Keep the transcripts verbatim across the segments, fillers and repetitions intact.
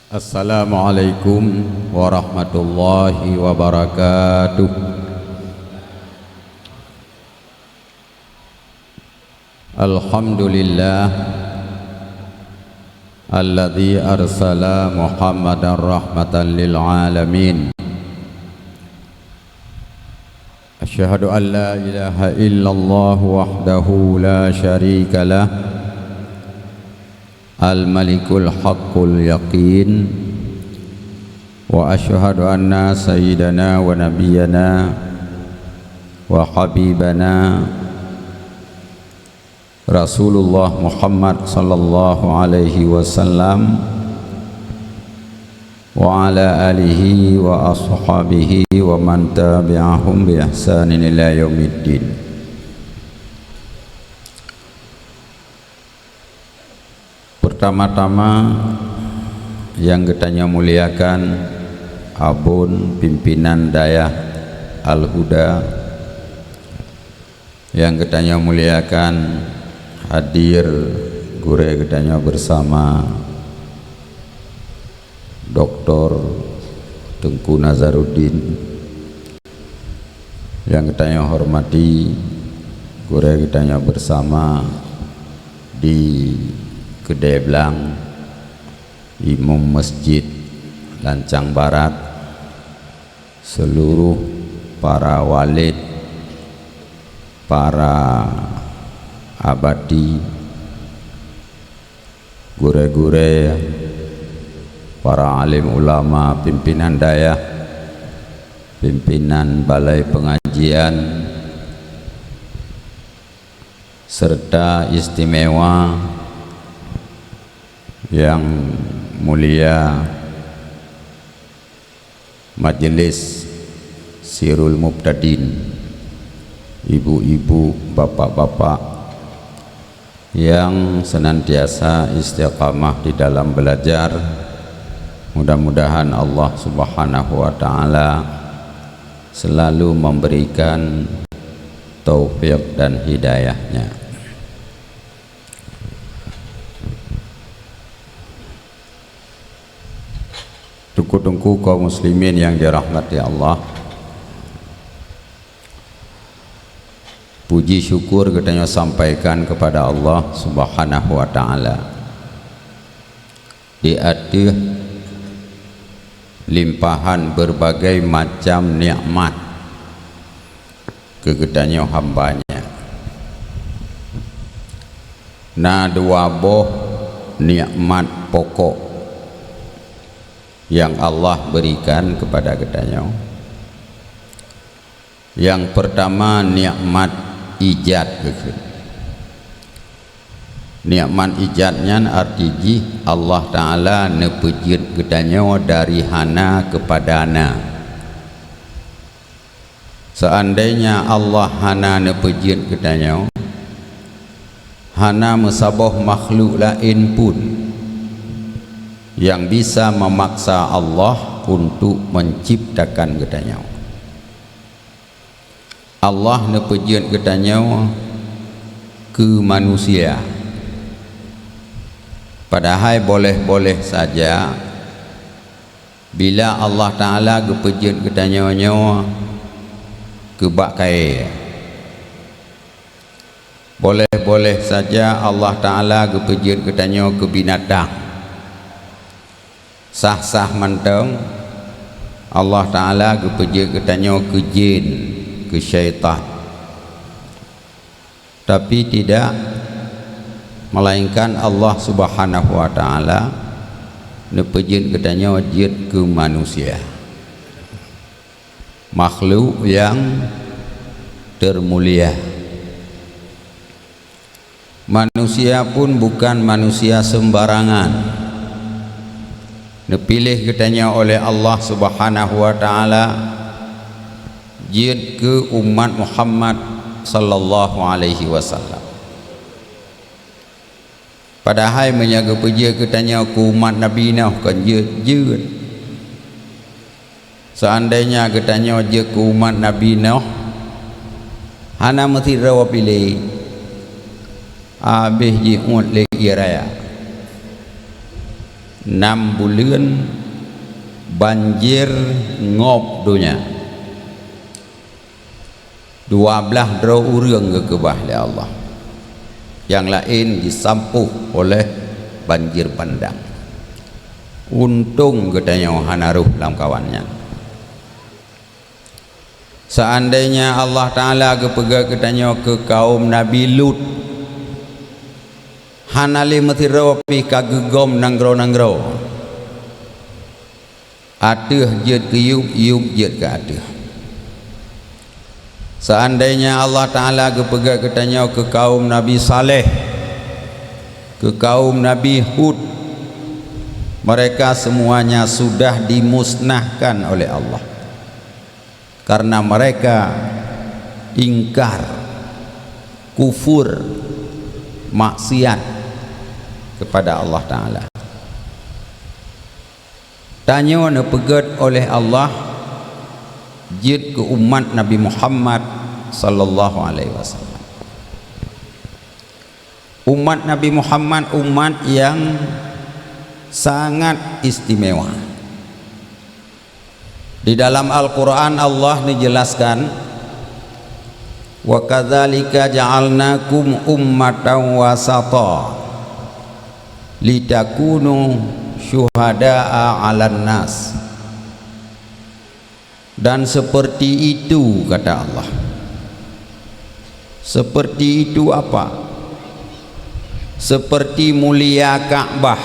Assalamualaikum warahmatullahi wabarakatuh. Alhamdulillah, alladzi arsala Muhammadar rahmatan lil alamin. Asyhadu an la ilaha illallah wahdahu la syarika lah, al-malikul haqqul yaqin, wa asyhadu anna sayyidana wa nabiyyana wa habibana Rasulullah Muhammad sallallahu alaihi wasallam, wa ala alihi wa ashabihi wa man tabi'ahum bi ihsanin ila yaumiddin. Pertama-tama, nyang geutanyoe muliakan Abon Pimpinan Dayah Al-Huda, nyang geutanyoe muliakan hadir gurée geutanyoe bersama, Doktor Teungku Nazaruddin, nyang geutanyoe hormati gurée geutanyoe bersama di Keudée Blang, Imum Masjid Lancang Barat, seluruh para walid, para abati, gurée-gurée, para alim ulama, pimpinan dayah, pimpinan balai pengajian, serta istimewa yang mulia Majelis Sirul Mubtadin, ibu-ibu, bapak-bapak yang senantiasa istiqamah di dalam belajar, mudah-mudahan Allah Subhanahu wa Ta'ala selalu memberikan taufik dan hidayahnya. Teungku-teungku kaum muslimin yang dirahmati Allah, puji syukur geutanyoe sampaikan kepada Allah Subhanahu wa Ta'ala di ateueh limpahan berbagai macam nikmat keu geutanyoe hamba-Nya. Na dua boh nikmat pokok yang Allah berikan kepada geutanyoe. Yang pertama, nikmat ijad geukheun. Nikmat ijad nyan arti jih Allah Ta'ala neupeujeuet geutanyoe dari hana keupada na. Seandainya Allah hana neupeujeuet geutanyoe, hana meusaboh makhluk laén pun yang bisa memaksa Allah untuk menciptakan geutanyoe. Allah neupeujeuet geutanyoe keu manusia. Padahai boleh-boleh saja bila Allah Ta'ala geupeujeuet geutanyoe nyoe keu bak kayée. Boleh-boleh saja Allah Ta'ala geupeujeuet geutanyoe keu binatang. Sah-sah mantong Allah Ta'ala geupeujeuet geutanyoe keu jén, keu syaitan. Tapi tidak, melainkan Allah Subhanahu wa Ta'ala neupeujeuet geutanyoe jeuet keu manusia, makhluk yang termulia. Manusia pun bukan manusia sembarangan. Neupiléh geutanyoe oleh Allah Subhanahu wa Ta'ala jeuet keu umat Muhammad sallallahu alaihi wasallam. Padahai meunyoe geupeujeuet geutanyoe keu umat Nabi Nuh, kon jeuet-jeuet. Seandainya geutanyoe jeuet keu umat Nabi Nuh, hana meusidroe piléh, habéh jiuet lé ié raya. Nam buleuen banjir ngop donya. Dua blaih droe ureuëng geukeubah lé Allah. Nyang laén jisampôh oleh banjir bandang. Untông geutanyoe hana rhoh lamkawan nyan. Seandainya Allah Ta'ala geupeugah geutanyoe keu kaum Nabi Lut, hana lé meusidroe pih ka geugom nanggroe-nanggroe. Ateueh jeuet keu yueb, yueb jeuet keu ateueh. Seandainya Allah Ta'ala geupeugah geutanyoe keu kaum Nabi Saleh, keu kaum Nabi Hud, mereka semuanya sudah dimusnahkan oleh Allah. Karena mereka ingkar, kufur, maksiat kepada Allah Ta'ala. Tanyoe neupeugét oleh Allah jeuet keu umat Nabi Muhammad sallallahu alaihi wasallam. Umat Nabi Muhammad umat yang sangat istimewa. Di dalam Al-Quran Allah neujelaskan, "Wa kadzalika ja'alnakum ummatan wasata litakunu syuhada'a 'alan nas." Dan seperti itu, kata Allah. Seperti itu apa? Seperti mulia Ka'bah,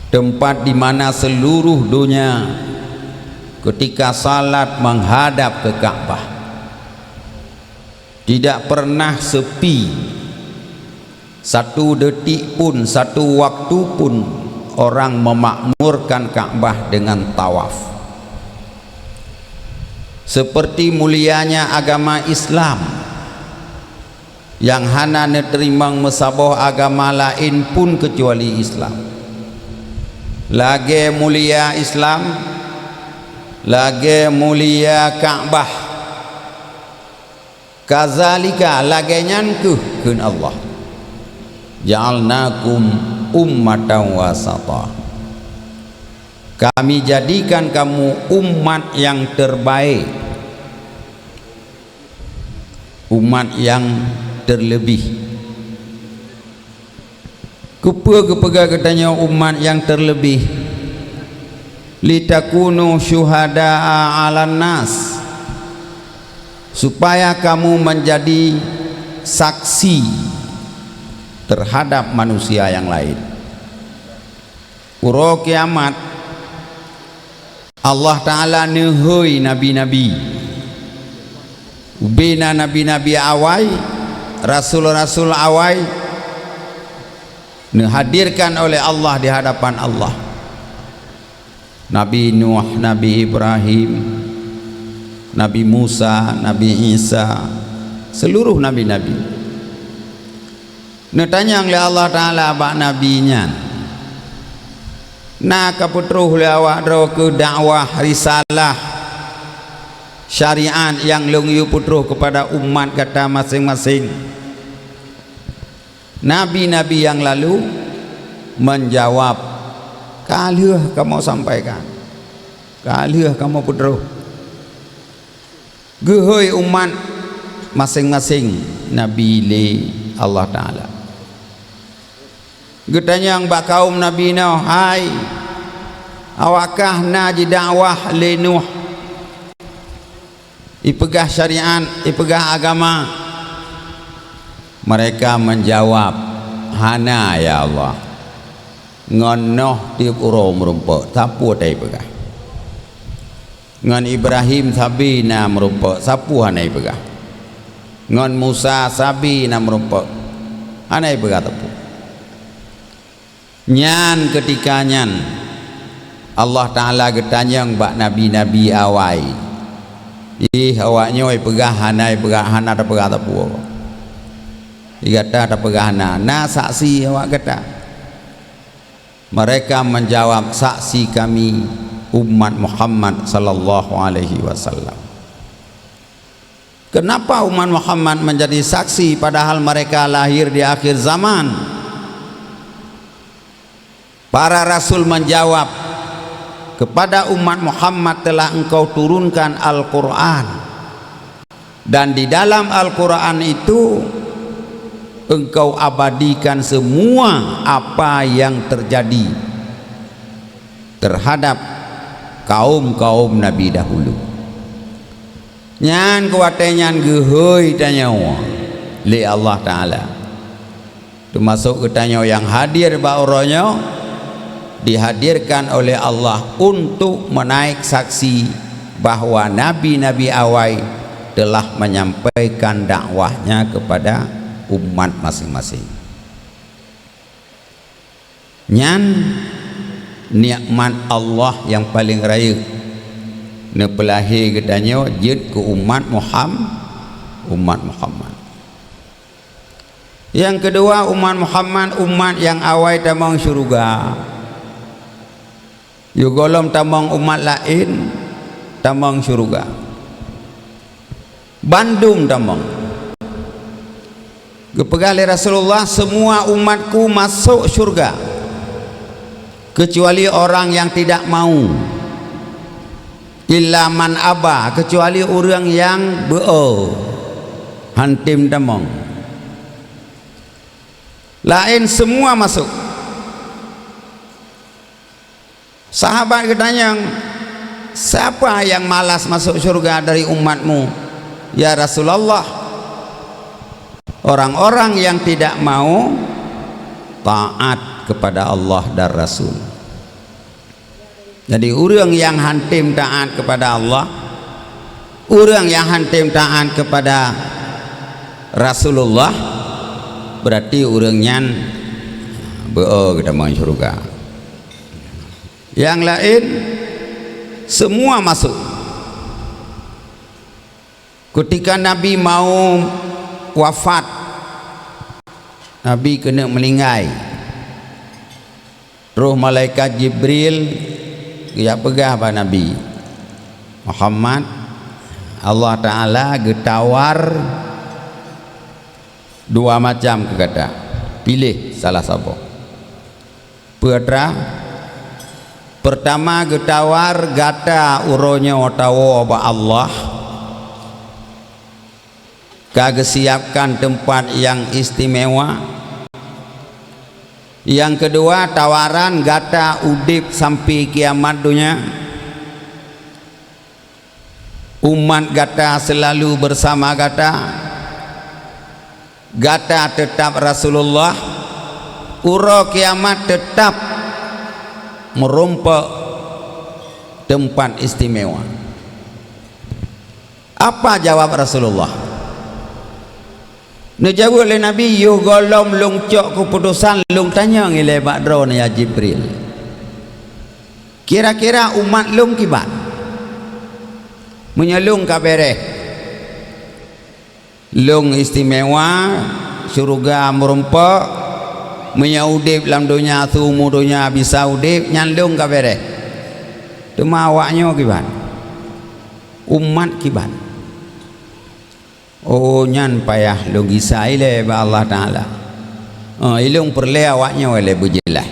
tempat di mana seluruh dunia ketika salat menghadap ke Ka'bah. Tidak pernah sepi. Satu detik pun, satu waktu pun orang memakmurkan Ka'bah dengan tawaf. Seperti mulianya agama Islam yang hana neuteurimong meusaboh agama laén pun keucuali Islam. Lagée mulia Islam, lagée mulia Ka'bah. Kadzalika, lagée nyan kheueh, kheun Allah, "Ja'alnakum ummatan wasata." Kami jadikan kamu umat yang terbaik, umat yang terlebih. Keupeue geupeugah geutanyoe umat nyang teuleubeh? "Litakunu syuhada'a 'alan nas," supaya kamu menjadi saksi terhadap manusia yang lain. Uroe kiamat, Allah Ta'ala neuhôi nabi-nabi. Ubena nabi-nabi awai, rasul-rasul awai, neuhadirkan oleh Allah di hadapan Allah. Nabi Nuh, Nabi Ibrahim, Nabi Musa, Nabi Isa, seluruh nabi-nabi. Neutanyong lé Allah Ta'ala bak nabi nyan, "Na ka peutroh lé awak droe keu dakwah risalah syariat nyang lôn yue peutroh keupada umat gata maséng-maséng?" Nabi-nabi nyang lalu menjawab, "Ka lheueh kamoe sampaikan, ka lheueh kamoe peutroh." Geuhôi umat maséng-maséng nabi lé Allah Ta'ala. Geutanyong bak kaum Nabi Nuh, "Hai, awakah na jidakwah lé Nuh, ipeugah syariat, ipeugah agama?" Mereka menjawab, "Hana, ya Allah. Ngon Nuh tieb uroe meurumpok, sapeue ta ipeugah?" Ngon Ibrahim sabe na meurumpok, sapeue hana ipeugah? Ngon Musa sabe na meurumpok, hana ipeugah sapeue. Nyan keutika nyan Allah Ta'ala geutanyong bak nabi-nabi awai, "Ih, awaknyoe ipeugah hana ipeugah, hana tapeugah sapeue. Di gata tapeugah hana, na saksi awak gata?" Mereka menjawab, "Saksi kami umat Muhammad sallallahu alaihi wasallam." Kenapa umat Muhammad menjadi saksi padahal mereka lahir di akhir zaman? Para rasul menjawab, "Kepada umat Muhammad telah Engkau turunkan Al-Quran, dan di dalam Al-Quran itu Engkau abadikan semua apa yang terjadi terhadap kaum-kaum nabi dahulu." Nyan keu watée nyan geuhôi tanyoe lé Allah Taala. Teumasok geutanyoe nyang hadir bak uroe nyoe, dihadirkan oleh Allah untuk menaik saksi bahwa nabi-nabi awai telah menyampaikan dakwahnya kepada umat masing-masing. Nyan nikmat Allah nyang paleng rayeuk neupeulahé geutanyoe jeuet keu umat Muham-, umat Muhammad. Nyang keudua, umat Muhammad, umat nyang awai tamong syeuruga. Yoh gohlom tamong umat laén tamong syeuruga. Bandum tamong. Geupeugah lé Rasulullah, "Semua umatku masuk syurga, kecuali orang yang tidak mau. Illa man aba, kecuali ureuëng nyang beu-o, hantom tamong. Laén semua masuk." Sahabat geutanyong, "Siapa yang malas masuk syurga dari umatmu, ya Rasulullah?" "Orang-orang yang tidak mau taat kepada Allah dan Rasul." Jadi, ureuëng nyang hantom taat kepada Allah, ureuëng nyang hantom taat kepada Rasulullah, berarti ureuëng nyan beu-o geutamong syurga. Nyang laén semua masuk. Ketika Nabi mau wafat, Nabi keuneuk meuninggai, roh malaikat Jibril geujak peugah bak Nabi, "Muhammad, Allah Taala geutawar dua macam keu gata. Piléh salah saboh." Peue atra? Peurtama, geutawar gata uroe nyoe tawoe bak Allah, ka geusiapkan teumpat nyang istimewa. Nyang keudua, tawaran gata udeb sampoe kiamat donya. Umat gata seulalu beusama gata. Gata teutab Rasulullah, uroe kiamat teutab meurumpok teumpat istimewa. Apa jawab Rasulullah? Neujaweueb lé Nabi, "Yoh gohlom lôn cok keuputosan, lôn tanyong ilée bak droeneuh, ya Jibril. Kira-kira umat lôn kiban? Meunyoe lôn ka béréh, lôn istimewa, syeuruga meurumpok, meunyoe udeb lam donya, seumu donya bisa udeb, nyan lôn ka béréh. Teuma awaknyoe kiban? Umat kiban?" "Oh, nyan payah lôn gisa ilée bak Allah Taala. Eh, ilôn peureulée awaknyoe ilée beujeulaih."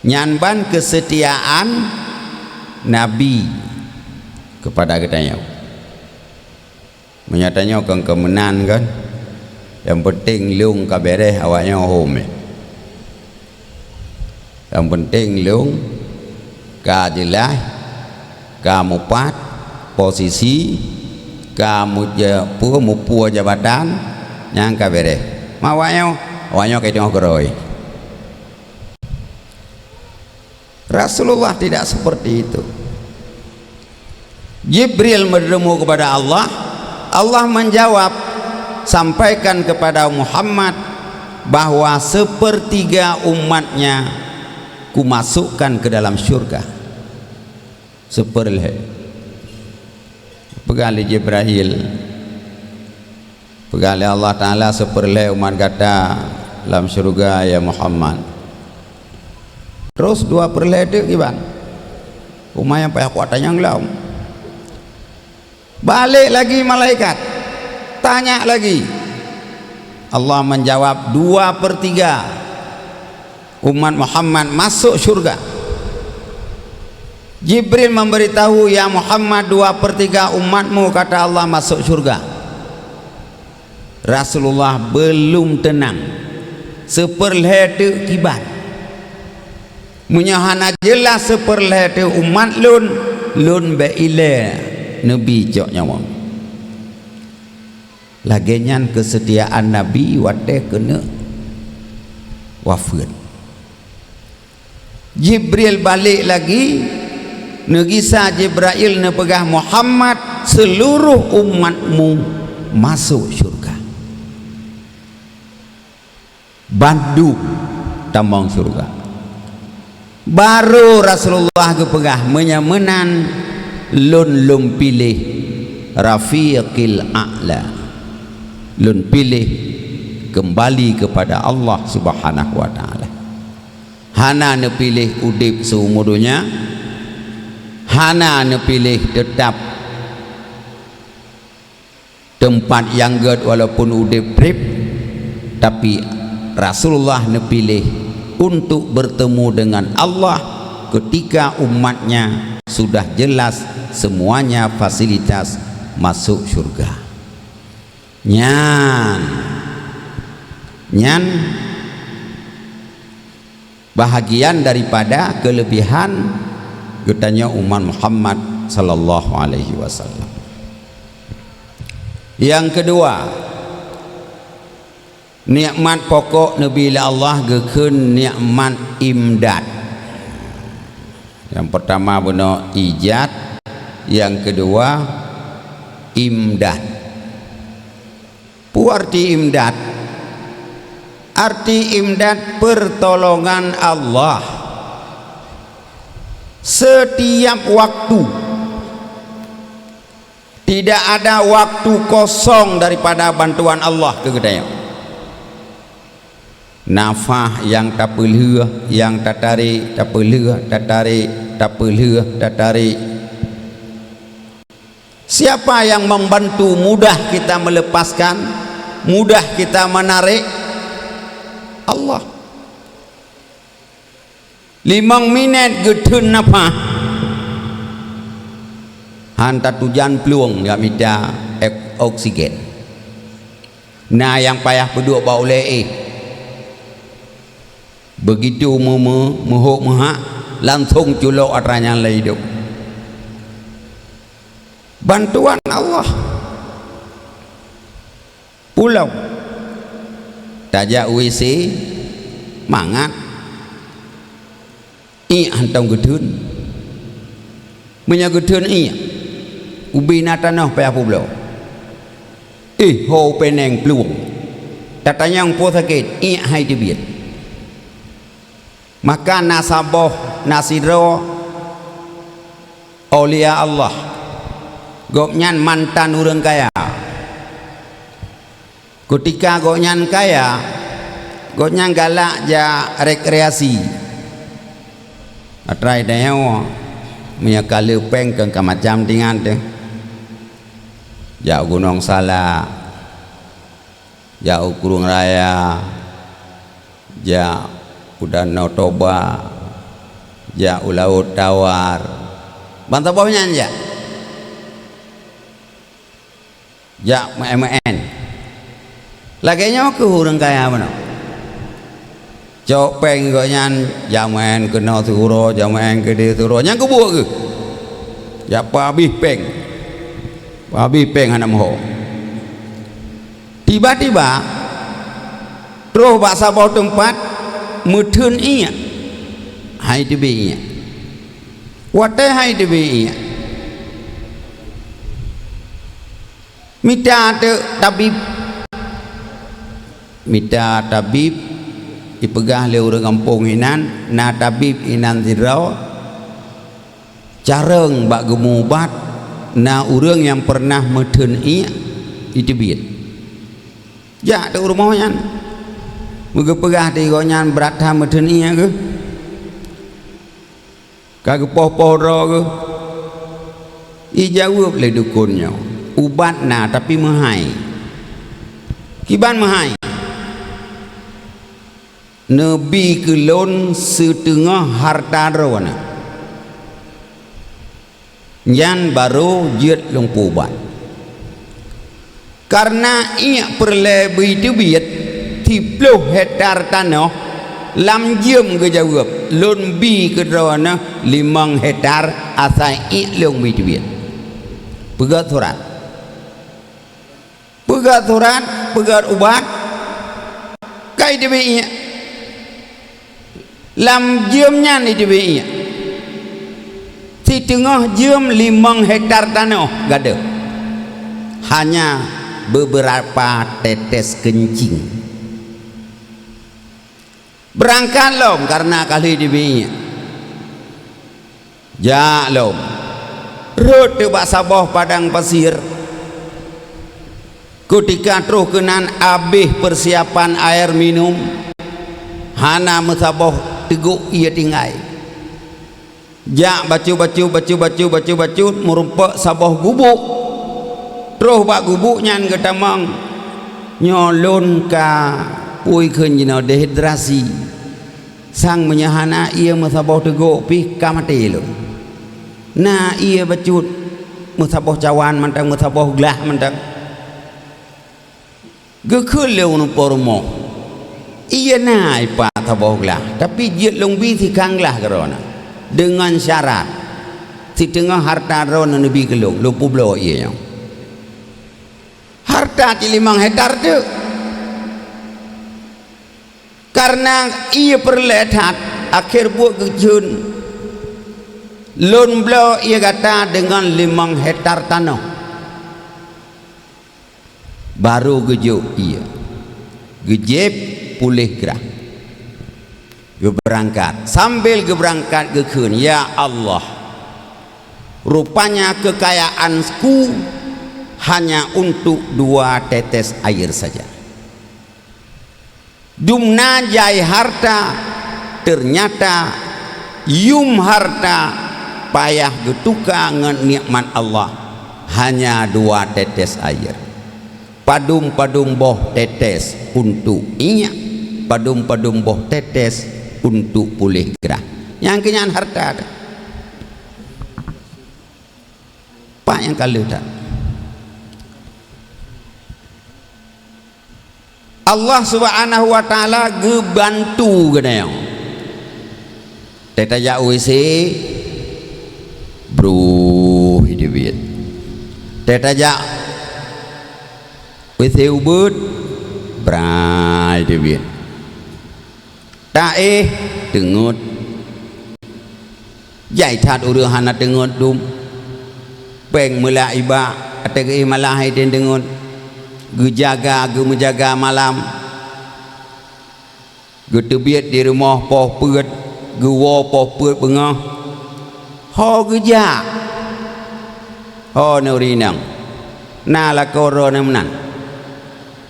Nyan ban keusetiaan Nabi keupada geutanyoe. Meunyoe tanyoe kon keu meunan kan, nyang peunteng lôn ka béréh, awaknyoe hom. Nyang peunteng lôn ka jeulaih, ka mupat posisi, ka muja-, peue, mupuwoe jabatan, nyan ka béréh. Ma awaknyoe, awaknyoe ka teungoh keurôi. Rasulullah tidak seperti itu. Jibril meureumu kepada Allah, Allah menjawab, "Sampaikan kepada Muhammad bahwa sepertiga umatnya kumasukkan ke dalam syurga." Seupeureulhée. Peugah lé Jibril, peugah lé Allah Taala, "Seupeureulhée umat gata lam syeuruga, ya Muhammad." Terus dua peureulhée teuk kiban. Umat nyang payah kuat tanyong lom. Balek lagi malaikat, tanya lagi. Allah menjawab, "Dua per tiga." umat Muhammad masuk syurga. Jibril memberitahu, "Ya Muhammad, dua per tiga umatmu," kata Allah, "masuk syurga." Rasulullah belum tenang. Seupeurlhée teuk kiban. Meunyoe hana jeulaih seupeurlhée teuk umat lôn, lôn bék ilée Nabi cok nyawöng. Lagée nyan keusetiaan Nabi watée keuneuk wafeuet. Jibril balek lagi, neugisa Jibrail neupeugah, "Muhammad, seuluruh umatmu masuk syurga." Bandum tamong syurga. Barô Rasulullah geupeugah, "Meunyoe meunan, lôn lôn piléh Rafiqil A'la. Lôn piléh keumbali keupada Allah Subhanahu wa Ta'ala." Hana neupiléh udeb seuumu donya, hana neupiléh teutab teumpat nyang gét walaupun udeb treb, tapi Rasulullah neupiléh untuk bertemu dengan Allah ketika umatnya sudah jelas semuanya fasilitas masuk syurga. Nyan, nyan bahagian daripada keulebihan geutanyoe umat Muhammad sallallahu alaihi wasallam. Nyang keudua, nikmat pokok neubi lé Allah geukheun nikmat imdad. Nyang peurtama bunoe ijad, nyang keudua imdad. Peue arti imdad? Arti imdad pertolongan Allah. Setiap waktu, tidak ada waktu kosong daripada bantuan Allah keu geutanyoe. Nafah nyang tapeulheueh, nyang tatarék, tapeulheueh, tatarék, tapeulheueh, tatarék. Siapa yang membantu mudah kita melepaskan, mudah kita menarik? Allah. Limong minét geutheun nafah, han tatujan plueng jak mita ek-, oksigen. Na nyang payah peuduek bak ulée éh. Begitu meu-, meu-, meuhok meuhak, langsong culok atra nyan lé idop. Bantuan Allah. Pulang. Tajak U C, mangat. Iek hantom geutheun. Meunyoe geutheun iek, ubé na tanoh payah peubloe. Éh, ho péng plueng. Tatanyong peue sakét, iek hai teubiet. Maka na saboh, na sidroe aulia Allah. Gobnyan mantan ureuëng kaya. Keutika gobnyan kaya, gobnyan galak jak rekreasi. Atra tanyoe, meunyoe ka le péng kon ka macam tingan teuh. Jak u Gunong Salak, jak u Krueng Raya, jak u Danau Toba, jak u Laôt Tawar. Ban saboh nyan jak. Jak meu'en-meu'en. Lagée nyoe keuh ureuëng kaya bunoe. Cok péng gobnyan, jak meu'en keunoe siuroe, jak meu'en keudeh siuroe. Nyan keubuet geuh. Jak peuhabéh péng. Peuhabéh péng hana meuho. Tiba-tiba, troh bak saboh teumpat, meutheun iek. Hai teubiet iek. Watée hai teubiet iek, mita teuk tabib. Mita tabib, jipeugah lé ureuëng gampông inan, na tabib inan sidroe, carông bak geumubat, na ureuëng nyang peureunah meutheun iek, jiteubiet. Jak teuk u rumoh nyan. Meugeupeugah di gobnyan brat that meutheun iek geuh. Ka geupoh-poh droe geuh. Ijaweueb lé dukon nyoe, "Ubat na, tapi meuhai." "Kiban meuhai?" Neubi keu lôn siteungoh hareuta droeneuh, nyan barô jeuet lôn peuubat. Kareuna iék peureulée beuteubiet siploh hektar tanoh, lam jeuem geujaweueb, lôn bi keu droeneuh limong hektar asai iék lôn beuteubiet. Peugét surat. Peugét surat, peugét ubat, ka iteubiet iék. Lam jeuem nyan iteubiet iék. Siteungoh jeuem limong hektar tanoh gadôh. Hanya beberapa tetes keuncing. Beurangkat lom kareuna ka lheueh iteubiet iék. Jak lom. Rhot teuk bak saboh padang pasir. Keutika troh keunan abéh peusiapan air minum, hana meusaboh teugok ié tinggai. Jak bacut-bacut, bacut-bacut, bacut-bacut, meurumpok saboh gubuk. Troh bak gubuk nyan geutamong, "Nyoe lôn ka pui kheun jinoe dehidrasi. Sang meunyoe hana ié meusaboh teugok pih ka maté lôn. Na ié bacut meusaboh cawan mantong, meusaboh glah mantong." Geukheun lé ureuëng po rumoh, "Ié na ipat saboh glah, tapi jeuet lôn bi sikhan glah keudroe na, deungon syarat siteungoh hareuta droeneuh neubi keu lôn, lôn peubloe ié nyoe." Hareuta cit limong hektar teuk. Kareuna ié peureulée that, akhé buet geukheun, "Lôn bloe ié gata deungon limong hektar tanoh." Barô geujok ié, geujieb puléh grah, geubeurangkat. Sambil geubeurangkat geukheun, "Ya Allah, rupanya keukayaanku hanya untuk dua tetes air saja." Dumna jai hareuta, teunyata yuem hareuta payah geutuka ngon nikmat Allah, hanya dua tetes air. Padum-padum boh tetes untuk iék, padum-padum boh tetes untuk puléh grah. Nyang keunyan hareuta teuh. Pat nyang ka lheueh that. Allah Subhanahu wa Taala geubantu geutanyoe. Teutajak U W C, bruh, iteubiet. Teutajak W C ubeut, brai, iteubiet. Taéh, teungeut. Jai that ureuëng hana teungeut dum. Péng meulak ibak, watée geuéh malam han item teungeut. Geujaga, geumeujaga malam. Geuteubiet di rumoh poh peuet, geuwoe poh peuet beungoh. Ho geujak. Ho nuri inong. Na lakoe droeneuh meunan.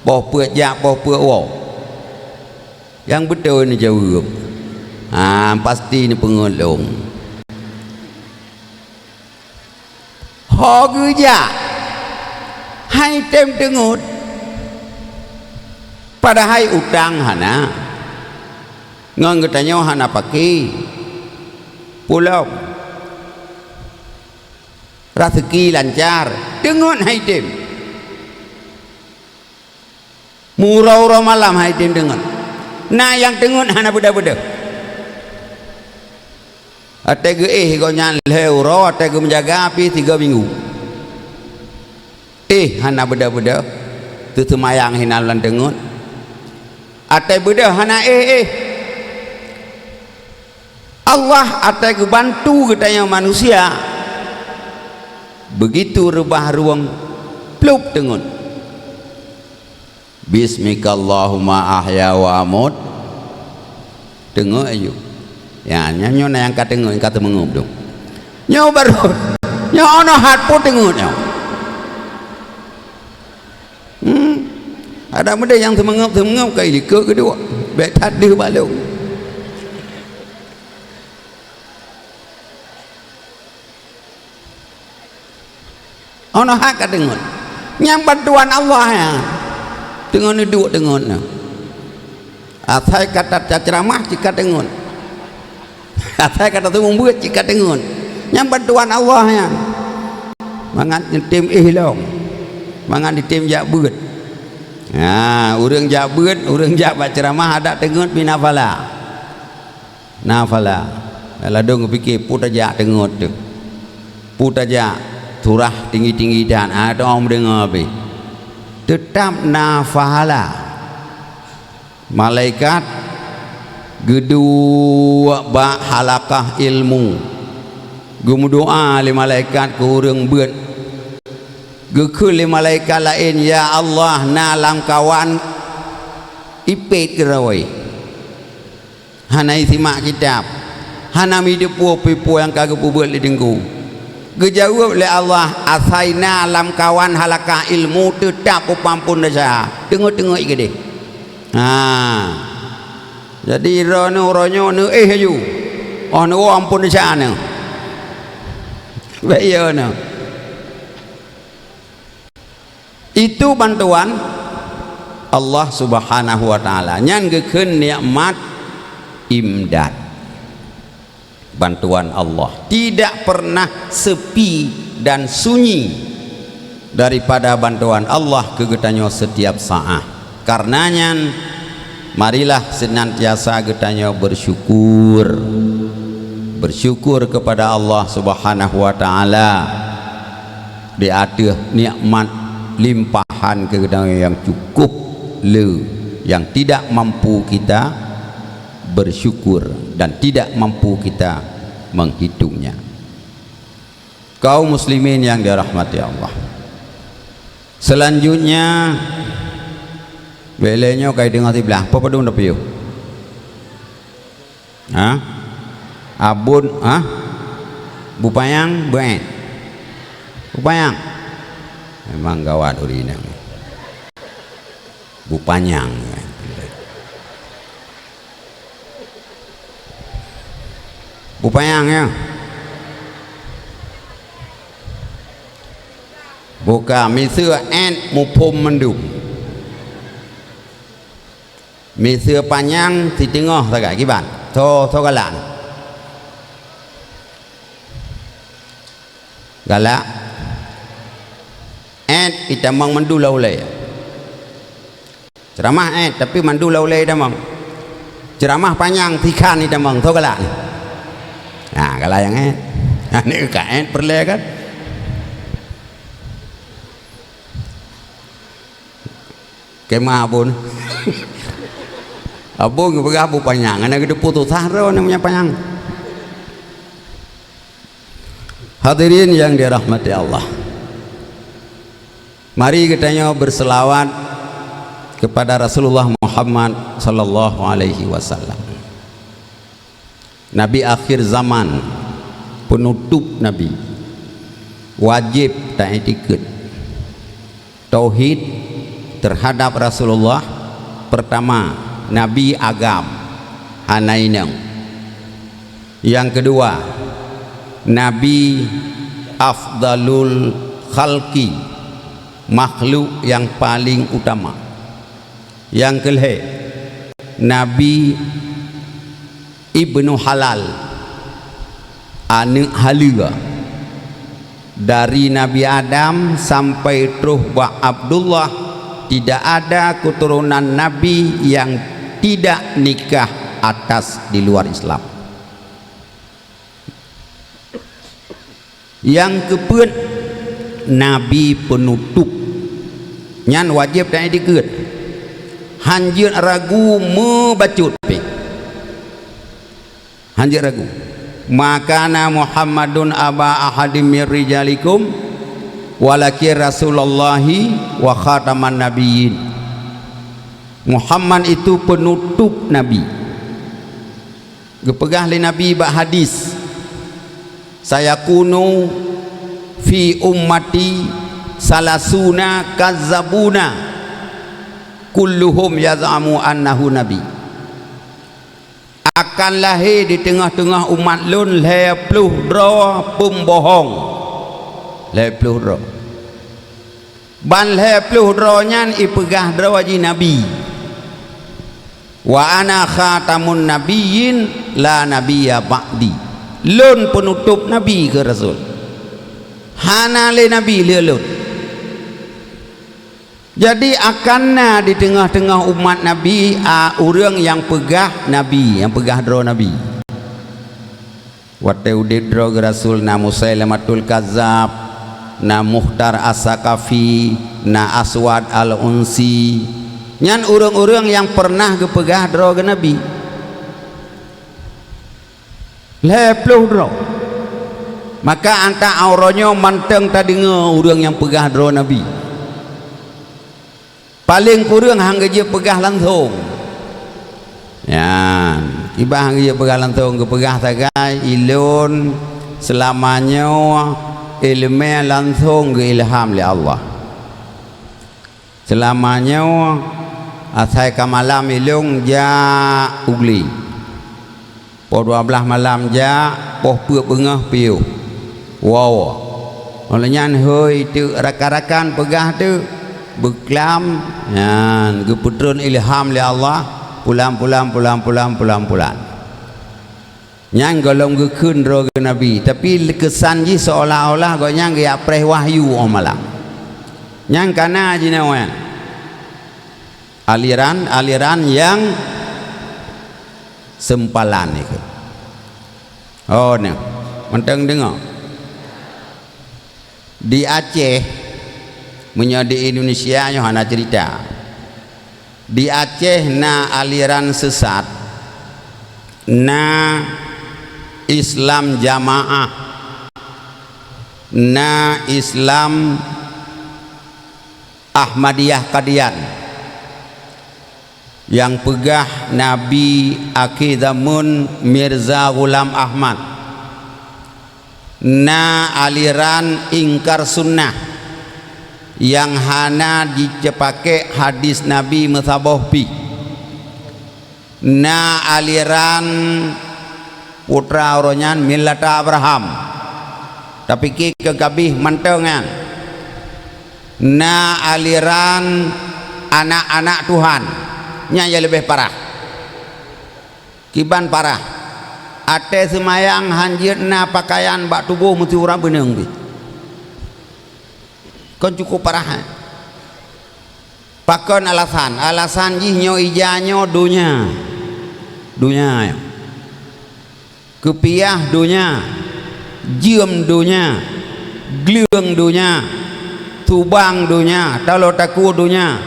Poh peuet jak, poh peuet woe. Nyang beutôi neujaweueb, "Ha, pasti neupeungeut lôn." Ho geujak, han item teungeut, padahai utang hana, ngon geutanyoe hana paké. Peue lom, raseuki lancar, teungeut han item. Meuuroe-uroe malam han item teungeut. Na nyang teungeut hana beudôh-beudôh. Watée geuéh gobnyan lhée uroe, watée geumeujaga pih tiga minggu. Éh hana beudôh-beudôh, teuseumayang hinan lam teungeut. Watée beudôh hana éh-éh. Allah watée geubantu geutanyoe manusia, beugitu reubah rueng, plup teungeut. "Bismikallahumma ahya wa amut." Teungeut aju. Ya, nyan nyoe na nyang ka teungeut, nyang ka teumeungeup tu. Nyoe barô, nyoe 'oh noe hat po teungeut nyoe. Hmm. Ada meudeh nyang teumeungeup-teumeungeup ka ilikot geuduek. Bék that deuh balong. 'Oh noe hat ka teungeut. Nyang bantuan Allah nyan. Teungeut neuduek teungeut nyoe. Asai ka ta-, taceuramah cit ka teungeut. Asai ka taseumeubeuet cit ka teungeut. Nyan bantuan Allah nyan. Mangat neutem éh lom. Mangat neutem jak beuet. Ha, ureuëng jak beuet, ureuëng jak bak ceuramah adak teungeut pih na pahala. Na pahala. Ladôm geupike, peue tajak teungeut teuh. Peue tajak surah tinggi-tinggi that, ha, teuh meudeungoe pih. Teutab na pahala. Malaikat geuduek bak halakah ilmu. Geumeudoá lé malaikat keu ureuëng beuet. Geukheun lé malaikat laén, "Ya Allah, na lamkawan ipét geurawai. Hana isimak kitab. Hana meudeupue peue-peue nyang ka geupeubeuet lé Teungku." Geujaweueb lé Allah, "Asai na lamkawan halakah ilmu teutab upamphon desya. Teungeut-teungeut keudeh." Ha. Jadi, droeneuh uroe nyoe neuéh laju. Oh, neuwoe amphon desya neuh. Bék yo neuh. Itu bantuan Allah Subhanahu wa Ta'ala. Nyan geukheun nikmat imdad. Bantuan Allah tidak pernah sepi dan sunyi daripada bantuan Allah keu geutanyoe setiap saat. Karenanya, marilah senantiasa geutanyoe bersyukur. Bersyukur kepada Allah Subhanahu wa Ta'ala di ateueh nikmat limpahan keu geutanyoe nyang cukup le, nyang tidak mampu kita bersyukur dan tidak mampu kita menghitungnya. Kaum muslimin yang dirahmati Allah. Selanjutnya, bék lé nyoe kai deungoe siblah, peue padum tapiôh? Ha? Abon, ha? Bupanyang, beuet. Bupanyang. Memang gawat ureuëng inong. Bupanyang. Bupanyang, ya. Buka miseue ét muphom mandum. Miseue panyang siteungoh sagai kiban. Tho, tho galak. Galak. Ét itamong mandum lam ulée. Ceuramah ét, tapi mandum lam ulée itamong. Ceuramah panyang sikhan itamong, tho galak. Nah, galak nyang ét. Nah, ni ka ét peureulée kan? Kemah abon. Abon geupeugah bupanyang, hana geuteupeue susah droe nyang panyang. Hadirin yang dirahmati Allah. Mari geutanyoe berselawat kepada Rasulullah Muhammad sallallahu alaihi wasallam. Nabi akhir zaman, penutup nabi, wajéb taiktikeuet. Tauhid terhadap Rasulullah, pertama, Nabi agam, hana inong. Yang kedua, Nabi afdalul khalqi, makhluk yang paling utama. Yang kelhée, Nabi ibnu halal, aneuëk haleue. Dari Nabi Adam sampai troh bak Abdullah, tidak ada keturunan Nabi yang tidak nikah atas di luar Islam. Nyang keupeuet, Nabi peunutôp. Nyan wajéb taiktikeuet. Hanjeuet ragu meubacut pih. Hanjeuet ragu. "Ma kana Muhammadun aba ahadim mir rijalikum, walakin Rasulullahi wa khataman nabiyyin." Muhammad itu peunutôp nabi. Geupeugah lé Nabi bak hadis, "Sayakunu fi ummati salasuna kazzabuna, kulluhum yaz'amu annahu nabi." Akan lahé di teungoh-teungoh umat lôn lhée ploh droe peumbohong. Lhée ploh droe. Ban lhée ploh droe nyan ipeugah droe jih nabi. "Wa ana khatamun nabiyyin la nabiyya ba'di." Lôn peunutôp nabi, kheun Rasul. Hana lé nabi lheueh lôn. Jadi, akan na di teungoh-teungoh umat Nabi, a, ureuëng nyang peugah nabi, nyang peugah droe nabi. Watée udeb droe geuh Rasul na Musailamatul Kazab, na Mukhtar As-Saqafi, na Aswad Al-Unsi. Nyan ureuëng-ureuëng nyang peureunah geupeugah droe geuh nabi. Lhée ploh droe. Maka anta uroe nyoe mantong tadeungoe ureuëng nyang peugah droe nabi. Paleng kureueng han geujeuet peugah langsong. Nyan, kiban han geujeuet peugah langsong, geupeugah sagai, "Ilôn seulama nyoe iéleumé langsong geuilham lé Allah. Seulama nyoe asai ka malam ilôn jak u glé." Poh dua blaih malam jak, poh peuet beungoh piôh. Woe! Óh lheueh nyan hôi teuk rakan-rakan peugah teuk, beuklam, nyan geupeutreun ilham lé Allah, pulan, pulan, pulan, pulan, pulan, pulan. Nyan gohlom geukheun droe geuh nabi, tapi keusan jih seolah-olah gobnyan geujak preh wahyu óh malam. Nyan kana jinoe nyan. Aliran-aliran nyang sempalan ikot. Oh, nah, mantong deungoe. Di Aceh, meunyoe di Indonesia nyoe hana cerita. Di Aceh na aliran sesat, na Islam jamaah, na Islam Ahmadiyah Qadian nyang peugah Nabi akhé zamon Mirza Ghulam Ahmad, na aliran ingkar sunnah nyang hana jiceupakek hadis Nabi meusaboh pih. Na aliran putra uroe nyan Millata Abraham, tapike keu kabih mantong nyan. Na aliran anak-anak Tuhan, nyan nyang leubeh parah. Kiban parah, até seumayang han jeuet na peukayan bak tuboh meusiuroe beuneueng pih. Kon cukup parah, eh? Pakon alasan? Alasan jih nyoe ija nyoe donya. Donya nyoe. Keupiah donya, jeuem donya, gleueng donya, tubang donya, taloe takue donya.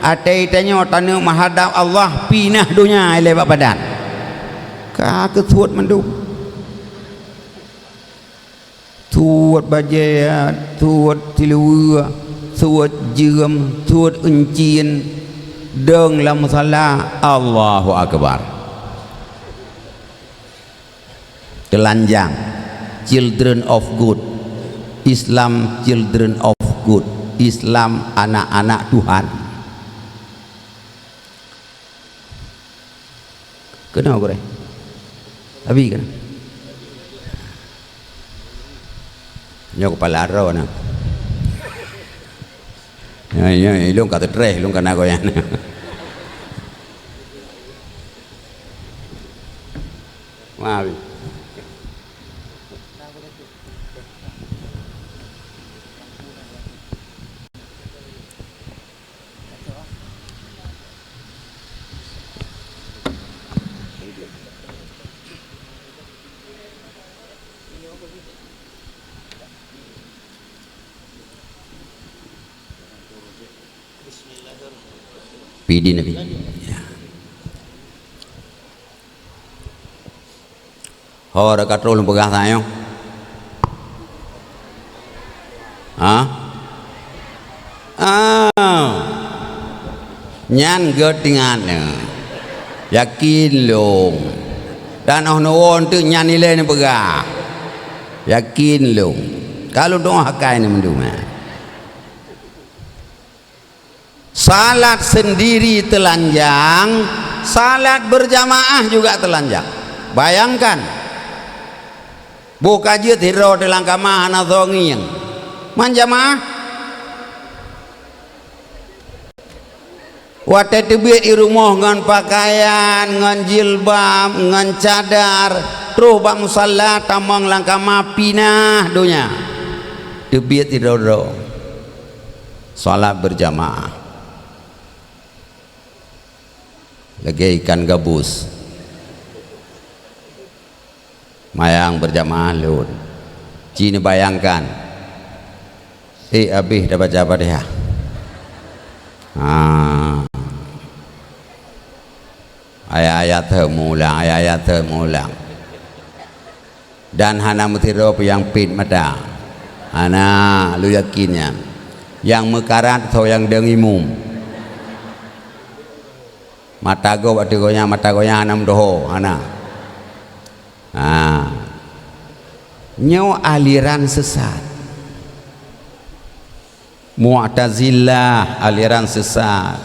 Até tanyoe taneuk meuhadab Allah, pinah donya ilée bak padan. Ka keusuet mandum. Suet bajée, suet siluweue, suet jeuem, suet euncien, dong lam musala, Allahu Akbar. Teulanjang, children of God, Islam children of God, Islam anak-anak Tuhan. Keunoe gurée. Abi keunoe. Nyoe kepala droe na. Nyoe, nyoe, ilôn ka teutreh, ilôn ka na goyan. Maaf. Pidin Nabi. Ya. Ho, ka troh lôn peugah tanyoe. Ha? Ah. Nyan geutingat nyoe. Yakin lôn. Dan oh neuwoe teuk nyan ilée neupeugah. Yakin lôn. Ka lôn tuoh akai nyoe mandum, eh. Salat sendiri telanjang, salat berjamaah juga telanjang. Bayangkan, boh ka jeuet sidroe teuh lam kama hana soe ngieng. Man jamaah? Watée teubiet i rumoh ngon pakaian, ngon jilbab, ngon cadar, troh bak musalla tamong lam kama pinah donya. Teubiet sidroe-droe. Salat berjamaah. Lagée ikan gabus. Mayang berjamaah lôn. Ci neubayangkan. Eh, abéh tabaca Fatihah. Ha. Ayat-ayat teumulang, ayat-ayat teumulang. Dan hana meusidroe pih nyang pét mata. Hana, lôn yakin nyan. Nyang meukarat soe nyang dong imum. Mata gob ateueh gobnyan, mata gobnyan hana meudoho, hana. Ha. Nyoe aliran sesat. Mu'tazilah aliran sesat.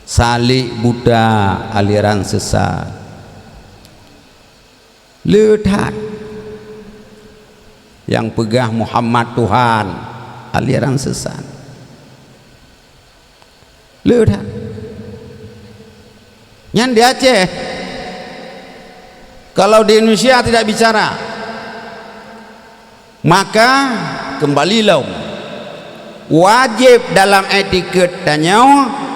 Salik buta aliran sesat. Le that. Nyang peugah Muhammad Tuhan, aliran sesat. Le that. Nyan di Aceh. Kalau di Indonesia tidak bicara, maka kembali lom. Wajéb dalam etiket tanyoe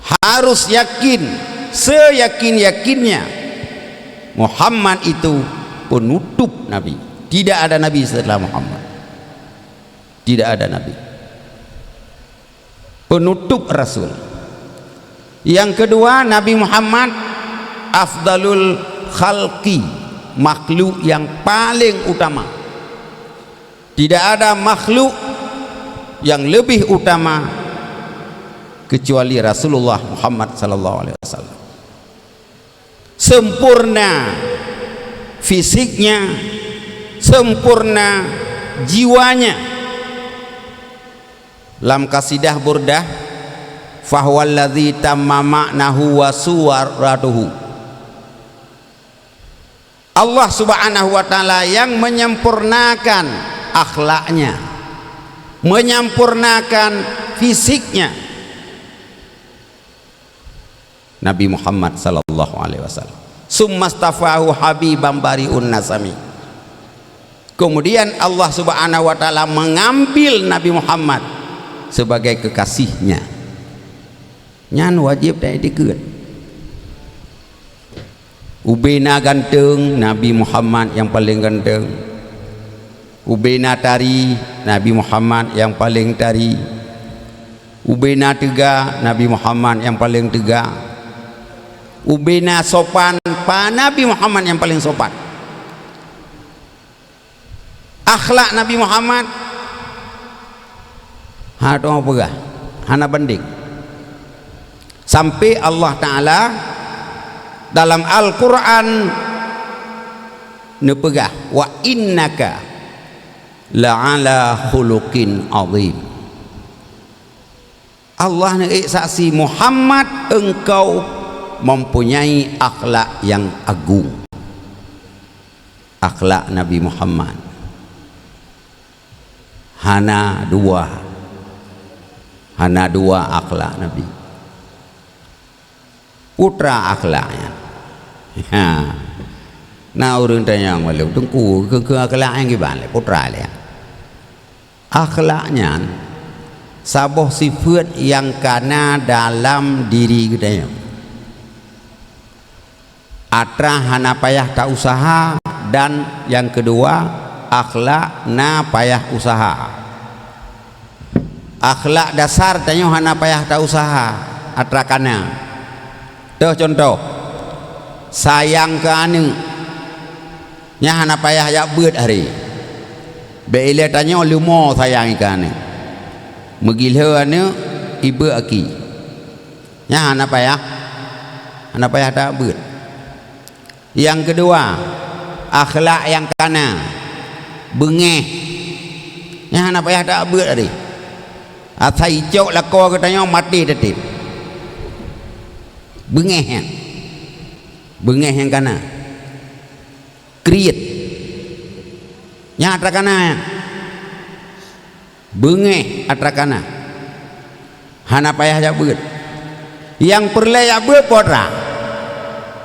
harus yakin, seyakin-yakinnya Muhammad itu penutup nabi. Tidak ada nabi setelah Muhammad. Tidak ada nabi. Penutup rasul. Yang kedua, Nabi Muhammad afdalul khalqi, makhluk yang paling utama. Tidak ada makhluk yang lebih utama kecuali Rasulullah Muhammad sallallahu alaihi wasallam. Sempurna fisiknya, sempurna jiwanya. Lam kasidah Burdah, "Fahuwallazi tamma ma'nahu wa suwaratuhu." Allah Subhanahu wa Ta'ala yang menyempurnakan akhlaknya, menyempurnakan fisiknya. Nabi Muhammad sallallahu alaihi wasallam. "Summastafahu habiban bari'un nasami." Kemudian Allah Subhanahu wa Ta'ala mengambil Nabi Muhammad sebagai kekasihnya. Nyan wajéb dan iktikeuet. Ubena ganteng, Nabi Muhammad nyang paleng ganteng. Ubena tari, Nabi Muhammad nyang paleng tari. Ubena teuga, Nabi Muhammad nyang paleng teuga. Ubena sopan, pa Nabi Muhammad nyang paleng sopan. Akhlak Nabi Muhammad hana teuma peugah, hana banding. Sampai Allah Ta'ala dalam Al-Quran neupeugah, "Wa innaka la'ala khuluqin azim." Allah neuék saksi, "Muhammad, engkau mempunyai akhlak yang agung." Akhlak Nabi Muhammad hana dua. Hana dua akhlak Nabi. Putra akhlak nyan. Ha. Na ureuëng tanyong bak lôn, "Teungku, keu-, keu akhlak nyan kiban lé, putra lé?" Akhlak nyan saboh sifeuet nyang ka na dalam diri geutanyoe. Atra hana payah ta-usaha, dan nyang keudua, akhlak na payah usaha. Akhlak dasar tanyoe hana payah ta-usaha, atra ka na. Toh contoh, sayang keu aneuëk, nyan hana payah jak beuet hari. Bék ilée tanyoe leumo sayang keu aneuëk. Meugilhée aneuëk, ibeuet aki. Nyan hana payah, hana payah tabeuet. Nyang keudua, akhlak nyang ka na, beungéh. Nyan hana payah tabeuet tadi. Asai icok lakoe geutanyoe maté teutab. Beungéh nyan. Beungéh nyang ka na. Kriet. Nyan atra ka na nyan. Beungéh atra ka na. Hana payah jak beuet. Nyang peureulée jak beuet peue atra?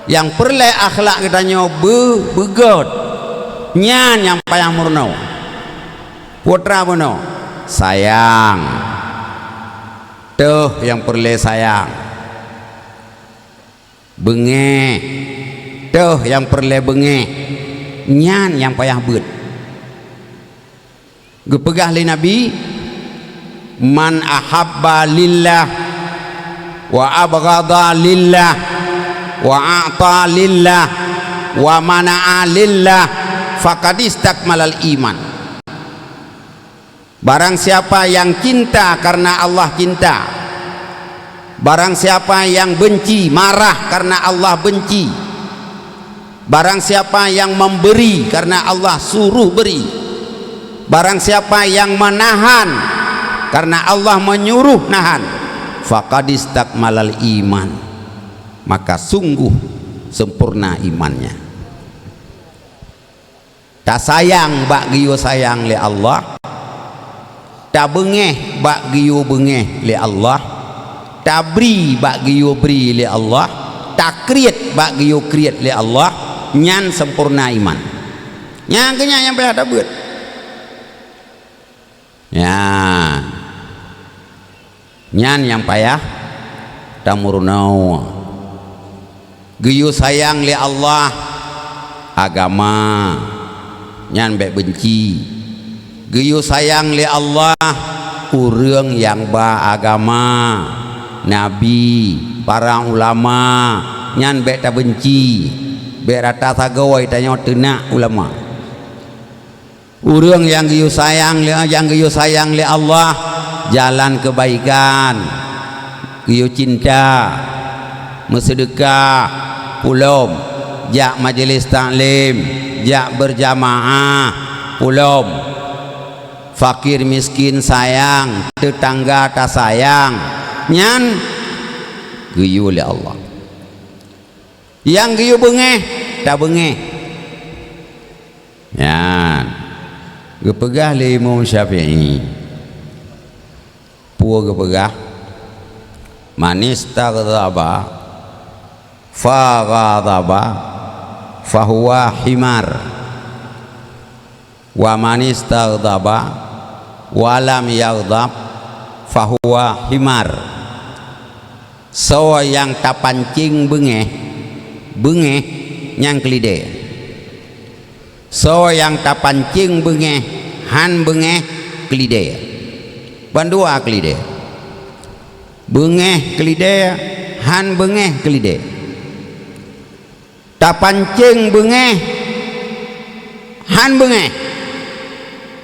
Nyang peureulée akhlak geutanyoe beu-, beugét. Nyan nyang payah meurunoe. Peue atra bunoe? Sayang. Toh nyang peureulée sayang. Beungéh. Toh nyang peureulée beungéh. Nyan nyang payah beuet. Geupeugah lé Nabi, "Man ahabba lillah, wa abghadha lillah, wa a'ta lillah, wa mana'a lillah, faqad istakmalal iman." Barang siapa yang cinta karena Allah cinta, barang siapa yang benci, marah karena Allah benci, barang siapa yang memberi karena Allah suruh beri, barang siapa yang menahan karena Allah menyuruh nahan, faqad istakmalal iman, maka sungguh sempurna imannya. Tasayang bak geuyue sayang lé Allah, tabeungéh bak geuyue beungéh lé Allah, tabri bak geuyue bri lé Allah, takriet bak geuyue kriet lé Allah, nyan sempurna iman. Nyang keunyan nyang payah tabeuet. Nyan. Nyan nyang payah tameurunoe. Geuyue sayang lé Allah, agama, nyan bék beunci. Geuyue sayang lé Allah, ureuëng nyang ba agama, nabi, para ulama, nyan bék tabeunci. Bék rata sagoe tanyoe teunak ulama. Ureuëng nyang geuyue sayang lé, nyang geuyue sayang lé Allah, jalan keubaikan, geuyue cinta, meuseudeukah, pulom, jak majelis taklim, jak beurjamaah, pulom, fakir miskin sayang, teutangga tasayang, nyan geuyue lé Allah. Nyang geuyue beungéh, tabeungéh. Nyan, geupeugah lé Imam Syafi'i, peue geupeugah, "Man istaghdaba fa ghadaba fa huwa himar, wa man istaghdaba wa lam yaghdab fa huwa himar." Soe nyang tapancéng beungéh, beungéh nyang keulidée. Soe nyang tapancéng beungéh, hán beungéh, keulidée. Bandua keulidée. Beungéh keulidée, hán beungéh keulidée. Tapancéng beungéh, hán beungéh,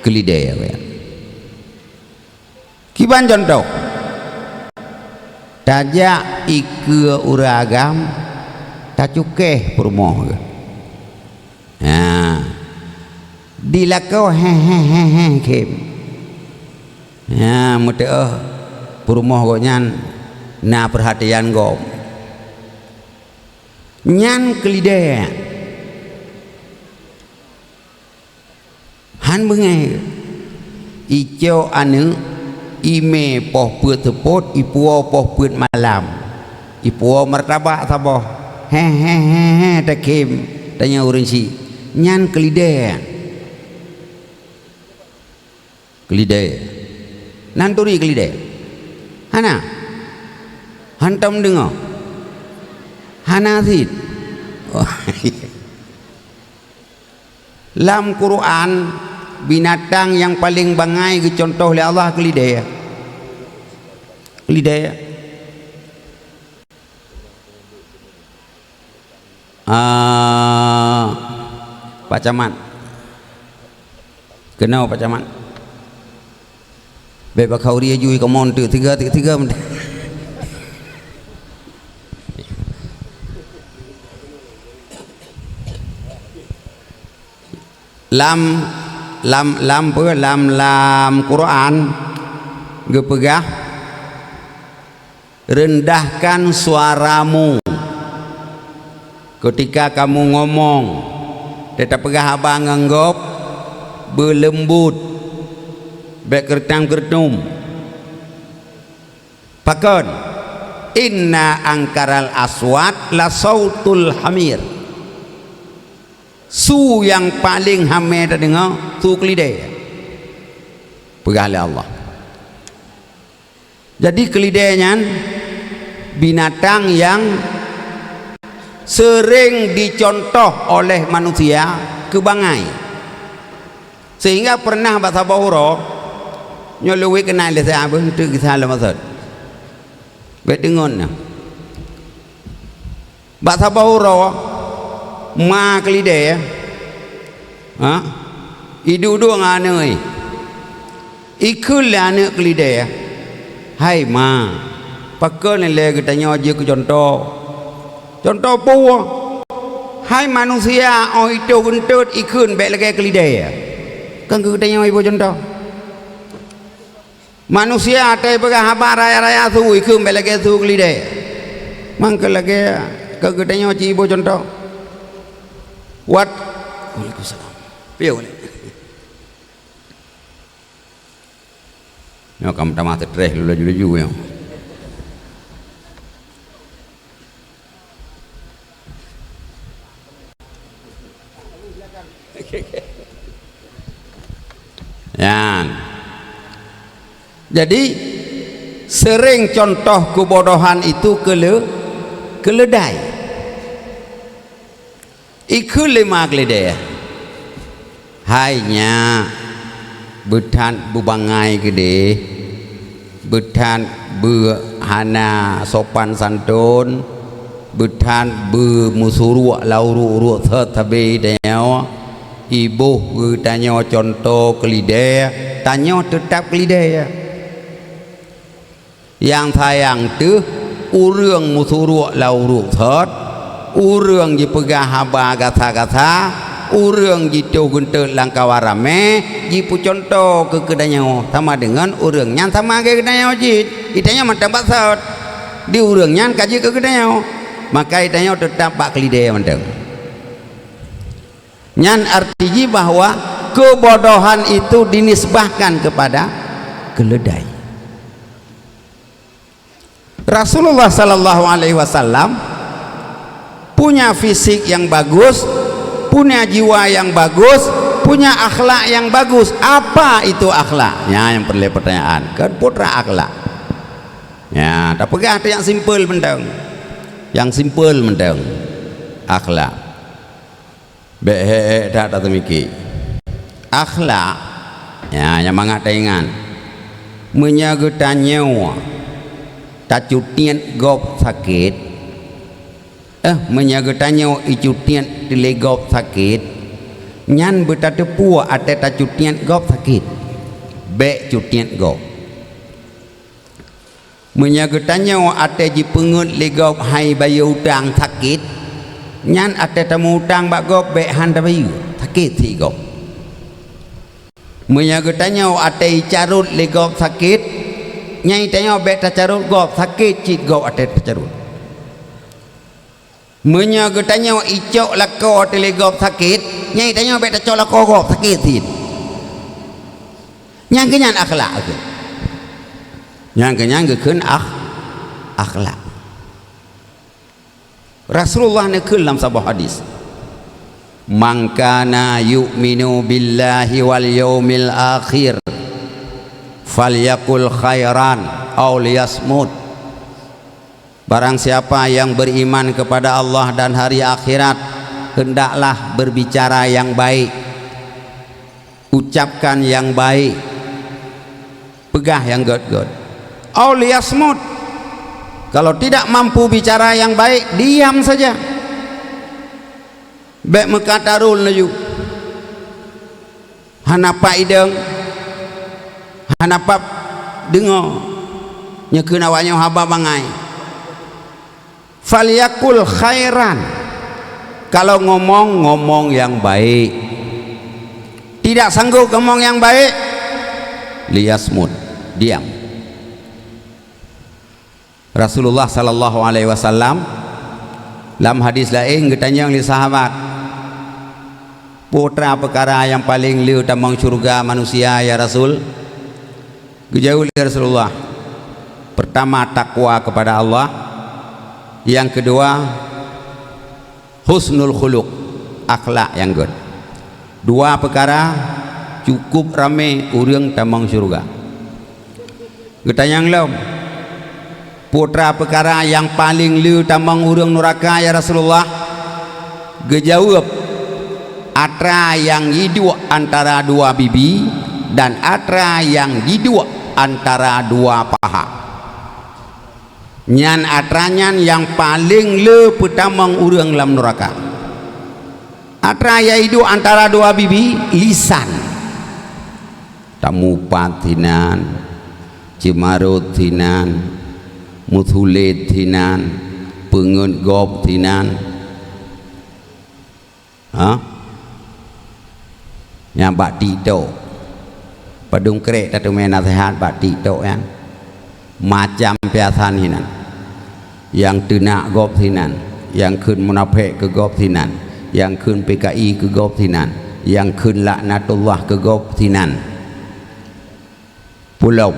keulidée. Kiban cuntoh, tajak ikeue ureuëng agam, tacukéh peurumoh geuh. Ha, dilakoe héh, héh, héh, héh, khém. Ha, meuteuoh peurumoh gobnyan na peurhatian gob. Nyan keulidée. Hán beungéh. Icok aneuëk, imé poh peuet seupôt, ipuwoe poh peuet malam. Ipuwoe martabak saboh. Héh, héh, héh, héh, takhém, tanyoe ureuëng syiek. Nyan keulidée. Keulidée. Na neuturi keulidée? Hana? Hantom deungoe? Hana cit? Oh. Lam Quran, binatang nyang paleng bangai geucuntoh lé Allah keulidée. Keulidée. Ah, Pak Camat. Keunoe Pak Camat. Bék bak khauri aju kamoe teuk tiga, teuk tiga. Lam, lam, lam peue? Lam, lam Quran geupeugah, "Rendahkan suaramu ketika kamu ngomong." Teutab peugah haba ngon gob, beuleumbot, bék keureutam-keureutum. Pakon? Inna angkaral aswat la sautul hamir. Su nyang paleng hamé tadeungoe, su keulidée. Peugah lé Allah. Jadi, keulidée nyan binatang nyang seuréng jicontoh oleh manusia keu bangai. Sehingga peureunah bak saboh uroe, nyoe lôn wéh keunan lé sabe teuk gisa lom maksud. Bék deungon na. Bak saboh uroe, ma keulidée, ha? Iduek-duek ngon aneuk, ikheun lé aneuk keulidée, "Hai ma, pakon lé geutanyoe jeuet keu cuntoh? Cuntoh peue? Hai manusia, óh itôh geunteut ikheun bék lagée keulidée. Kon keu geutanyoe iboh cuntoh." Manusia watée peugah haba raya-raya su ikheun bék lagée su keulidée. Mangkeu lagée keu geutanyoe ci iboh cuntoh. Wat, Waalaikumsalam. Piye ulée? Nyoe ka meutamah stress laju-laju nyoe. Nyan. Jadi, seuréng cuntoh keubodohan itu keule-, keuleudai. Ikheun lé ma keulidée, "Hai nyak, beuthat beubangai keudeh, beuthat beuhana sopan santôn, beuthat beumeusuruek lam uruek-uruek sot sabe tanyoe, iboh geutanyoe cuntoh keulidée, tanyoe teutab keulidée." Nyang sayang teuh, ureuëng meusuruek lam uruek sot, ureuëng jipeugah haba gasa-gasa, ureuëng jitôh geunteut lam kawan ramé, jipeucuntoh keu geutanyoe sama deungon ureuëng nyan sama lagée geutanyoe jih. Geutanyoe mantong bak sot, di ureuëng nyan ka jeuet keu geutanyoe, maka geutanyoe teutab bak keulidée mantong. Nyan arti jih bahwa keubodohan itu dinisbahkan kepada keuleudah. Rasulullah sallallahu alaihi wasallam punya fisik yang bagus, punya jiwa yang bagus, punya akhlak yang bagus. Apa itu akhlak? Nyan nyang peureulée peutanyaan. Kan putra akhlak. Nya, tapeugah teuh nyang simpel mantong. Nyang simpel mantong. Akhlak. Bék hék-hék that tateumiki. Akhlak, ya, nyang mangat taingat. Meunyoe geutanyoe tacutiet gob sakét, eh, meunyoe geutanyoe icutiet lé gob sakét, nyan beutateupeue até tacutiet gob sakét. Bék cutiet gob. Meunyoe geutanyoe até jipeungeuet lé gob hai bayeue utang sakét, nyan até tameu-utang bak gob bék han tabayeue, sakét sit gob. Meunyoe geutanyoe até jicarot lé gob sakét, nyan tanyoe bék tacarot gob, sakét cit gob até tacarot. Meunyoe geutanyoe icok lakoe teuh lé gob sakét, nyan tanyoe bék tacok lakoe gob, sakét sit. Nyang keunyan akhlak. Nyang keunyan geukheun akh-, akhlak. Rasulullah neukheun lam saboh hadis, "Man kana yu'minu billahi wal yaumil akhir, falyakul khairan aw liyasmut." Barang siapa yang beriman kepada Allah dan hari akhirat, hendaklah berbicara yang baik, ucapkan yang baik, peugah nyang gét-gét. Aw liyasmut, kalau tidak mampu bicara yang baik, diam saja. Bék meukatarul laju. Hana pat idong, hana pat deungoe, nyeukheun awaknyoe haba bangai. Falyakul khairan. Kalau ngomong, ngomong yang baik. Tidak sanggup ngomong yang baik, liyasmut, diam. Rasulullah sallallahu alaihi wasallam lam hadis laén geutanyong lé sahabat, "Peue teuma peukara nyang paleng le tamong syeuruga manusia, ya Rasul?" Geujaweueb lé Rasulullah, Pertama, takwa kepada Allah. Yang kedua, husnul khuluq, akhlak nyang gét. Dua peukara cukup ramé ureuëng tamong syeuruga. Geutanyong lom, "Peue atra peukara nyang paleng le tamong ureuëng nuraka, ya Rasulullah?" Geujaweueb, "Atra nyang jiduek antara dua bibi dan atra nyang jiduek antara dua paha." Nyan atra nyan nyang paleng le peutamong ureuëng lam nuraka. Atra nyang jiduek antara dua bibi, lisan. Tamupat hinan, ceumarot hinan, meusulet hinan, peungeuet gob hinan. Ha? Nyang bak TikTok. Padum krek tateumé naseuhat bak TikTok nyan. Macam piasan hinan. Nyang teunak gob hinan, nyang kheun munafék keu gob hinan, nyang kheun PKI keu gob hinan, nyang kheun laknatullah keu gob hinan. Pulom.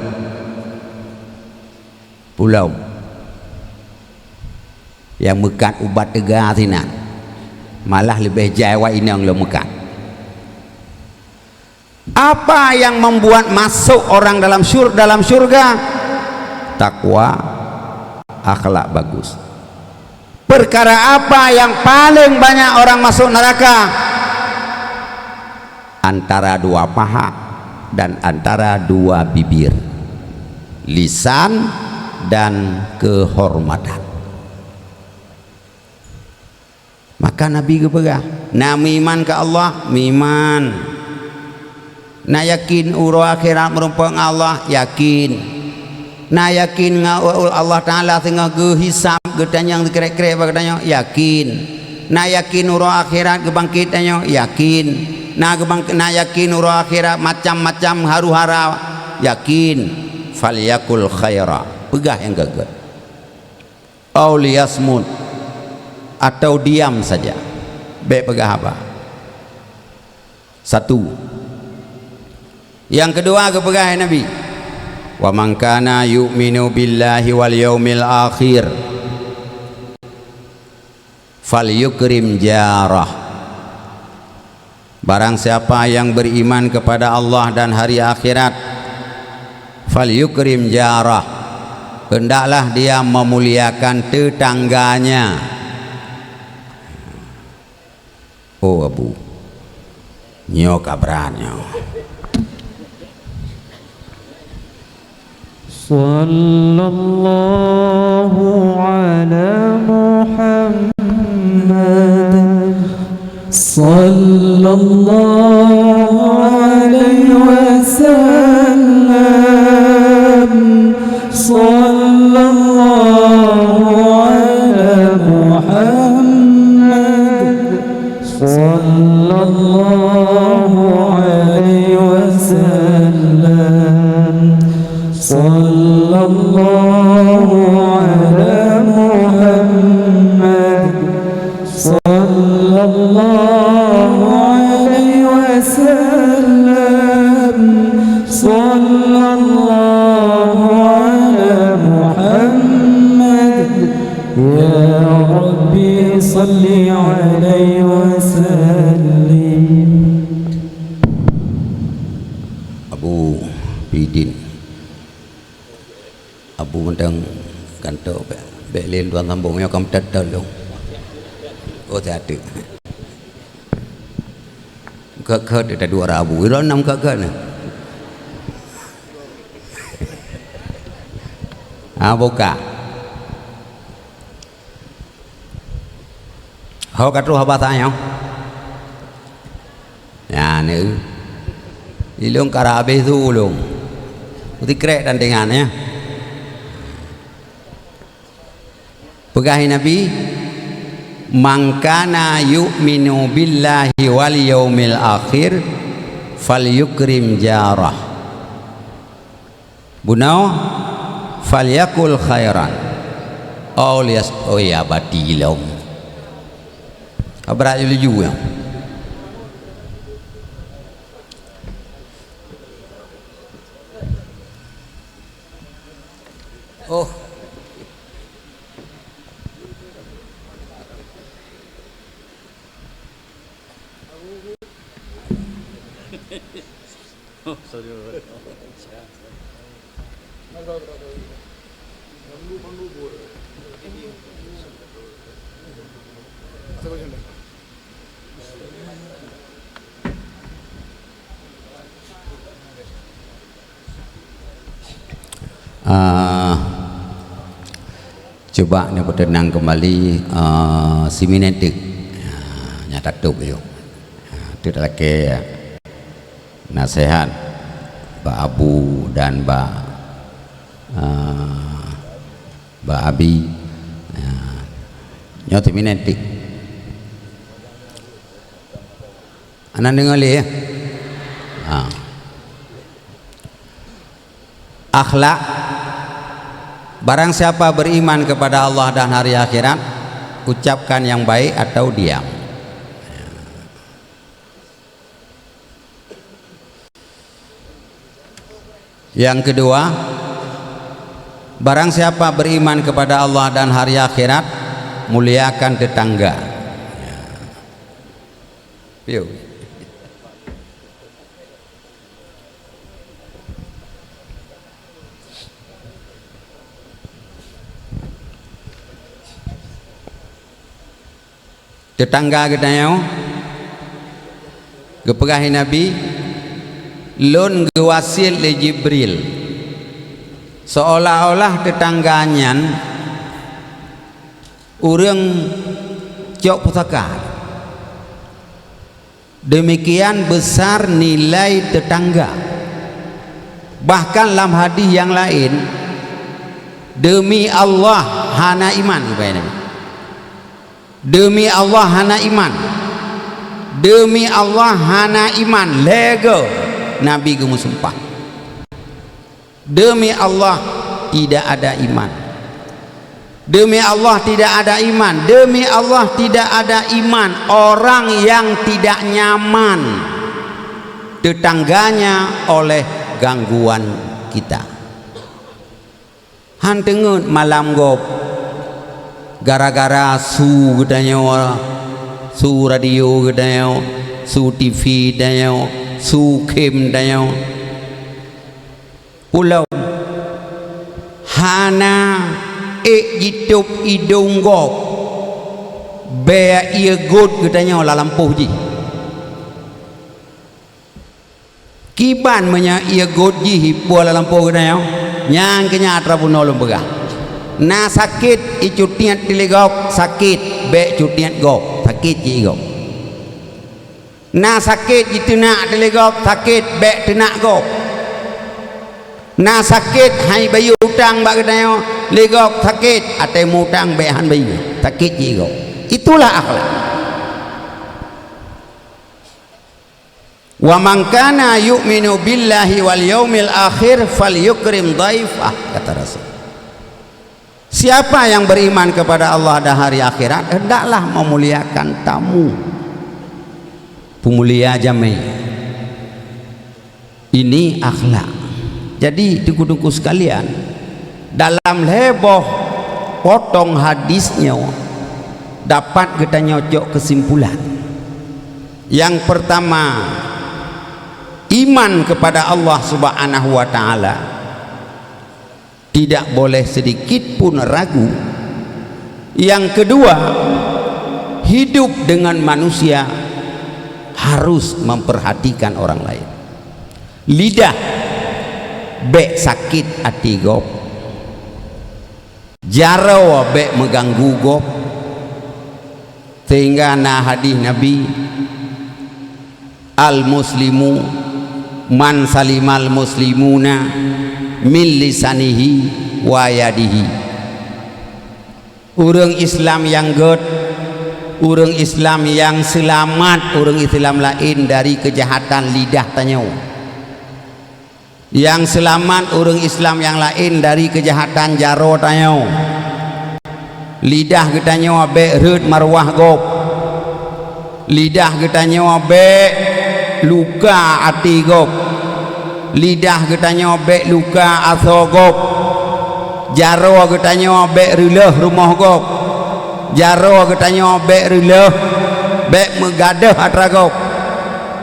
Pulom. Nyang meukat ubat teuga sinan. Malah leubeh jai awak inong lom meukat. Apa yang membuat masuk orang dalam syur-, dalam syurga? Takwa, akhlak bagus. Perkara apa yang paling banyak orang masuk neraka? Antara dua paha dan antara dua bibir, lisan dan kehormatan. Maka Nabi geupeugah, "Na meuiman keu Allah?" "Meuiman." "Na yakin uroe akhirat meurumpok ngon Allah?" "Yakin." "Na yakin ngon Allah Taala singoh geuhisab, geutanyong sikrek-krek bak geutanyoe?" "Yakin." "Na yakin uroe akhirat geubangket tanyoe?" "Yakin." "Na geubang-, na yakin uroe akhirat macam-macam haru-hara?" "Yakin." "Falyakul khaira." Peugah nyang gét-gét. "Au liyasmut." Atau diam saja. Bék peugah haba. Satu. Nyang keudua geupeugah lé Nabi, "Wa man kana yu'minu billahi wal yaumil akhir, falyukrim jarah." Barang siapa yang beriman kepada Allah dan hari akhirat, falyukrim jarah, hendaklah dia memuliakan tetangganya. Oh, Abu, nyoe ka brat nyoe. Sallallahu ala Muhammad. Sallallahu alaihi wasallam. Sallallahu ala Muhammad. Sallallahu alaihi wasallam. Sallallahu ala Muhammad. Sallallahu alaihi wasallam. Sallallahu ala Muhammad. Ya Rabbi salli alaihi wasallim. Abu Bidin. Abu mantong kanto bék, bék lé tuan sambong nyoe ka meutet-tet lôn. Oh, siat teuk. Keu-keu teuk taduek rot Abu, droeneuh keu-keu nyoe. Ha, buka. Ho ka troh haba tanyoe. Nyan, eh. Ilôn ka habéh su ulôn. Sikrek dan dengan, ya. Peugah Nabi, "Man kana yu'minu billahi wal yaumil akhir, falyukrim jarah." Bunoe, "Falyakul khairan." Oh, lias, oh ya, bati lom. Abrat laju, ya. Ah, cuba ni peuteunang kembali, ah, siminét teuk. Ah, nyang tatôb yôh. Ah, teuk talakée, ya. Naseuhat bak Abu dan bak, ah, bak Abi. Ah, nyoe siminét teuk. Hana deungoe lé, ya? Ha. Akhlak. Barang siapa beriman kepada Allah dan hari akhirat, ucapkan yang baik atau diam. Yang kedua, barang siapa beriman kepada Allah dan hari akhirat, muliakan tetangga. Piye? Teutangga geutanyoe, geupeugah lé Nabi, "Lôn geuwasiet lé Jibril, seolah-olah teutangga nyan ureuëng cok pusaka." Demikian besar nilai tetangga. Bahkan lam hadis nyang laén, "Demi Allah, hana iman," geupeugah Nabi. "Demi Allah, hana iman. Demi Allah, hana iman." Lhée goe Nabi geumeusumpah. Demi Allah, tidak ada iman. Demi Allah, tidak ada iman. Demi Allah, tidak ada iman orang yang tidak nyaman tetangganya oleh gangguan kita. Han teungeut malam gob, gara-gara su geutanyoe, su radio geutanyoe, su T V tanyoe, su game tanyoe. Ulôn hana ék jitôb idông gob, bék ié gôt geutanyoe lam lampôh jih. Kiban meunyoe ié gôt jih ipuih lam lampôh geutanyoe, nyang keu nyan atra bunoe lôn peugah. Na sakét icutiet lé gob, sakét, bék cutiet gob, sakét jih gob. Na sakét jiteunak lé gob, sakét, bék teunak gob. Na sakét han bayeue utang bak geutanyoe lé gob, sakét, até meu-utang bék han bayeue, sakét jih gob. Itulah akhlak. "Wa man kana yu'minu billahi wal yaumil akhir falyukrim dhaifah," kata Rasul. Siapa yang beriman kepada Allah dan hari akhirat, hendaklah memuliakan tamu. Peumulia jamé. Ini akhlak. Jadi, teungku-teungku sekalian, dalam lhée boh potong hadis nyoe dapat geutanyoe cok keusimpulan. Yang pertama, iman kepada Allah Subhanahu wa Ta'ala. Tidak boleh sedikit pun ragu. Yang kedua, hidup dengan manusia harus memperhatikan orang lain. Lidah bék sakét até gob. Jaroe bék meuganggu gob. Sehingga na hadis Nabi, "Al-muslimu man salimal muslimuna min lisanihi wa yadihi." Ureuëng Islam nyang gét, ureuëng Islam nyang seulamat ureuëng Islam laén dari keujahatan lidah tanyoe. Nyang seulamat ureuëng Islam nyang laén dari keujahatan jaroe tanyoe. Lidah geutanyoe bék rhot marwah gob. Lidah geutanyoe bék luka até gob. Lidah geutanyoe bék luka asoe gob. Jaroe geutanyoe bék reulôh rumoh gob. Jaroe geutanyoe bék reulôh, bék meugadôh atra gob.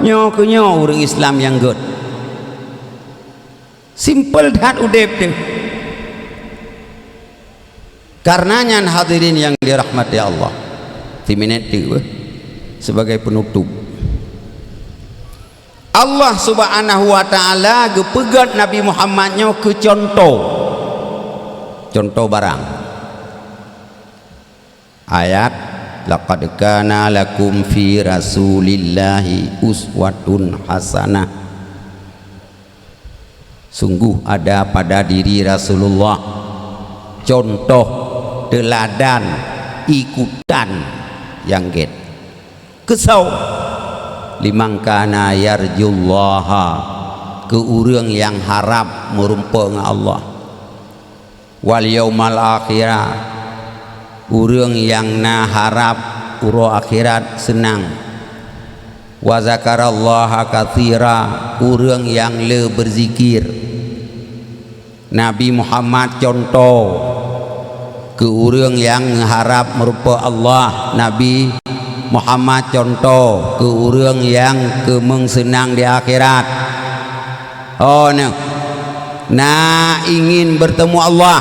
Nyoe keuh nyoe ureuëng Islam nyang gét. Simpel that udeb teuh. Karena nyan, hadirin yang dirahmati Allah, siminét teuk, eh, sebagai penutup. Allah Subhanahu wa Ta'ala geupeugét Nabi Muhammad nyoe keu contoh. Contoh barang. Ayat, "Laqad kana lakum fi Rasulillahi uswatun hasanah." Sungguh ada pada diri Rasulullah contoh, teuladan, ikutan nyang gét. Keu soe? "Liman kana yarjullaha," keu ureuëng nyang harab meurumpok ngon Allah. "Wal yaumal akhirah," ureuëng nyang na harab uroe akhirat seunang. "Wa zakarallaha katsira," ureuëng nyang le beuzikir. Nabi Muhammad contoh keu ureuëng nyang harab meurumpok Allah. Nabi Muhammad contoh keu ureuëng nyang keumeung seunang di akhirat. Oh, nyoe. Na ingin bertemu Allah.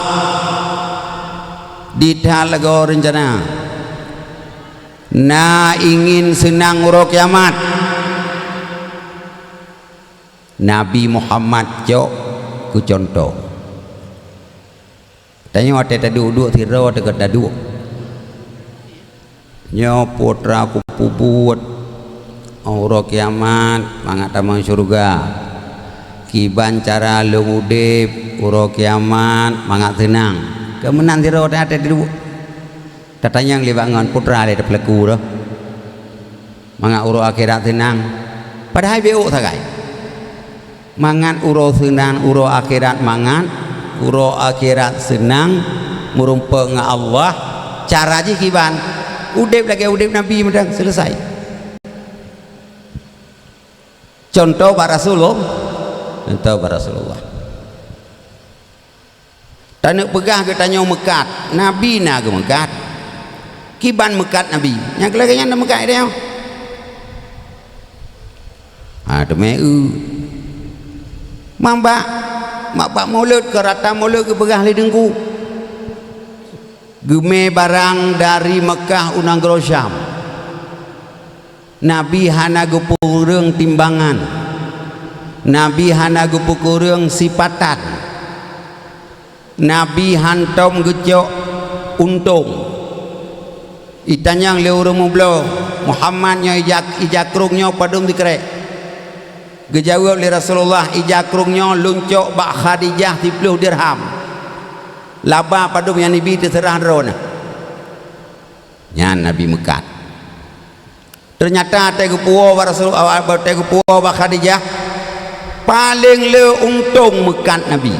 Di that lagoe rencana. Na ingin seunang uroe kiamat. Nabi Muhammad cok keu contoh. Tanyoe watée taduek-duek sidroe teuka taduek. Nyoe putra kupeubuet uroe kiamat mangat tamong syeuruga. Kiban cara lôn udeb uroe kiamat mangat seunang. Keu meunan sidroe watée taduek. Tatanyong lé bak ngon putra lé teupeulaku roh. Mangat uroe akhirat seunang. Padahai béuk sagai. Mangat uroe seunang, uroe akhirat mangat, uroe akhirat seunang, meurumpok ngon Allah, cara jih kiban? Udeb lagée udeb Nabi mantong, selesai. Contoh bak Rasulullah, contoh bak Rasulullah. Taneuk peugah geutanyoe meukat, Nabi na geumeukat. Kiban meukat Nabi, nyang keu lagée nyan na meukat tanyoe. Ha, teumé eu. Mambak, mak bak Maulud, keu rata Maulud geupeugah lé Teungku. Geumé barang dari Meukah u nanggroe Syam. Nabi hana geupeukureueng timbangan. Nabi hana geupeukureueng sipatan. Nabi hantom geucok untông. Itanyong lé ureuëng meubloe, "Muhammad nyoe ija, ija krueng nyoe padum sikrek?" Geujaweueb lé Rasulullah, "Ija krueng nyoe lôn cok bak Khadijah siplôh dirham. Laba padum nyang neubi teuseurah droeneuh." Nyan Nabi meukat. Teunyata watée geupuwoe bak Rasul, watée geupuwoe bak Khadijah, paleng le untông meukat Nabi.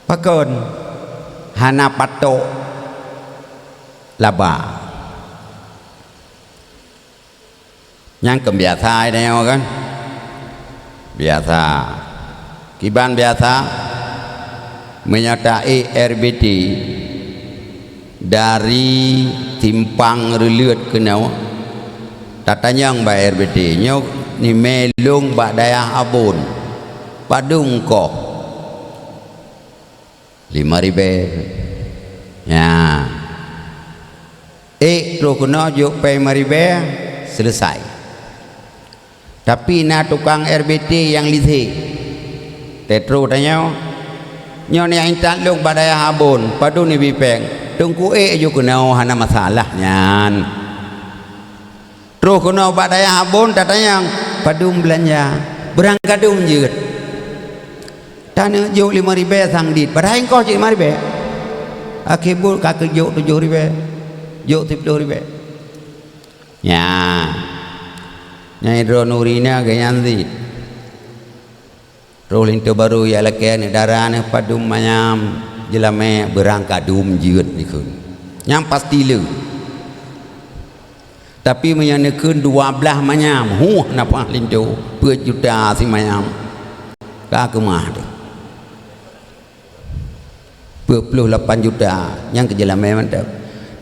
Pakon? Hana patok laba. Nyang keubiasa tanyoe kan? Biasa. Kiban biasa, meunyoe ta-ék R B T dari Simpang Reuleuet keunoe, tatanyong bak R B T, "Nyoe nimé lôn bak dayah Abon, padum koh?" "Lima ribée." Nyan. Ék troh keunoe jok péng lima ribée, selesai. Tapi na tukang R B T nyang lisek. Teutroh tanyoe, "Nyoe nyang intat lôn bak dayah Abon, padum neubi péng?" "Teungku ék jok keunoe, hana masalah nyan." Troh keunoe bak dayah Abon tatanyong, "Padum beulanja?" "Beurangkadum jeuet." "Taneuk jok lima ribée sang dit, padahai engkoh cit lima ribée." "Akhé buet ka keu jok tujoh ribée, jok siplôh ribée." Nyan. Nyang droe nuri na geuh nyan cit. Roh linto barô jak lakée aneuk dara neuh padum manyam jeulamé, "Beurangkadum jeuet," neukheun. Nyang pasti le. Tapi meunyoe neukheun dua blaih manyam, huh, na paih linto, peuet juta simanyam. Ka keumah teuh. Peuet ploh lapan juta, nyang keu jeulamé mantong.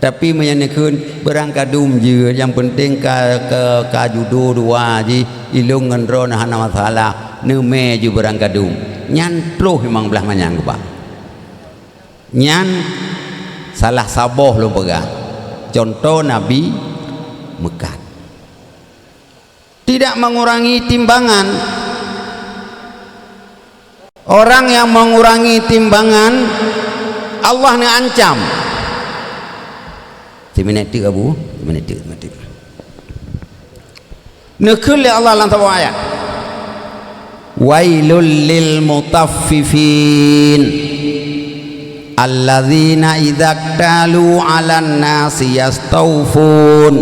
Tapi meunyoe neukheun beurangkadum jeuet, nyang peunteng ka, ka, ka judo dua jih, ilôn ngon droeneuh hana masalah, neumè jeuet beurangkadum. Nyan troh memang blah manyang geuba. Nyan salah saboh lôn peugah. Cuntoh Nabi meukat. Tidak mengurangi timbangan. Orang yang mengurangi timbangan, Allah neuancam. Siminèt teuk, Abu, siminèt teuk, siminèt teuk. Neukheun lé Allah lam saboh ayat. Wailul lil mutaffifin. Alladzina idza iktalu 'alan nasi yastawfun,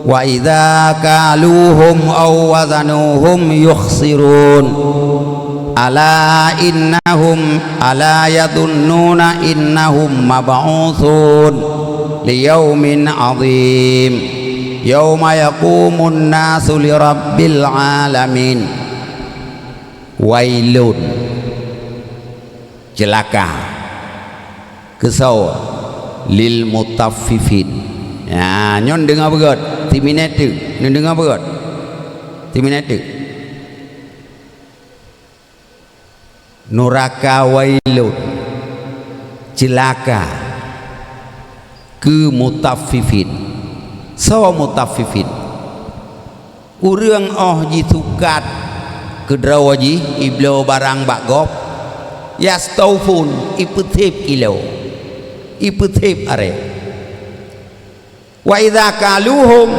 wa idza kaluhum aw wazanuhum yukhsirun. Ala innahum, ala yadhunnuna innahum mab'utsun liyaumin 'adzim. Yauma yaqumun nasu lirabbil 'alamin. Wailun. Ceulaka. Keusoe? Lil mutaffifin. Ya, nyoe neudeungoe beugöt. Siminèt teuk. Neudeungoe beugöt. Siminèt teuk. Nuraka wailun. Ceulaka. Keu mutaffifin. Soe mutaffifin? Ureuëng óh jisukat keudroe jih, ibloe barang bak gob, yastawfun, ipeusép kilo, ipeusép aré. Wa idza kaluhum,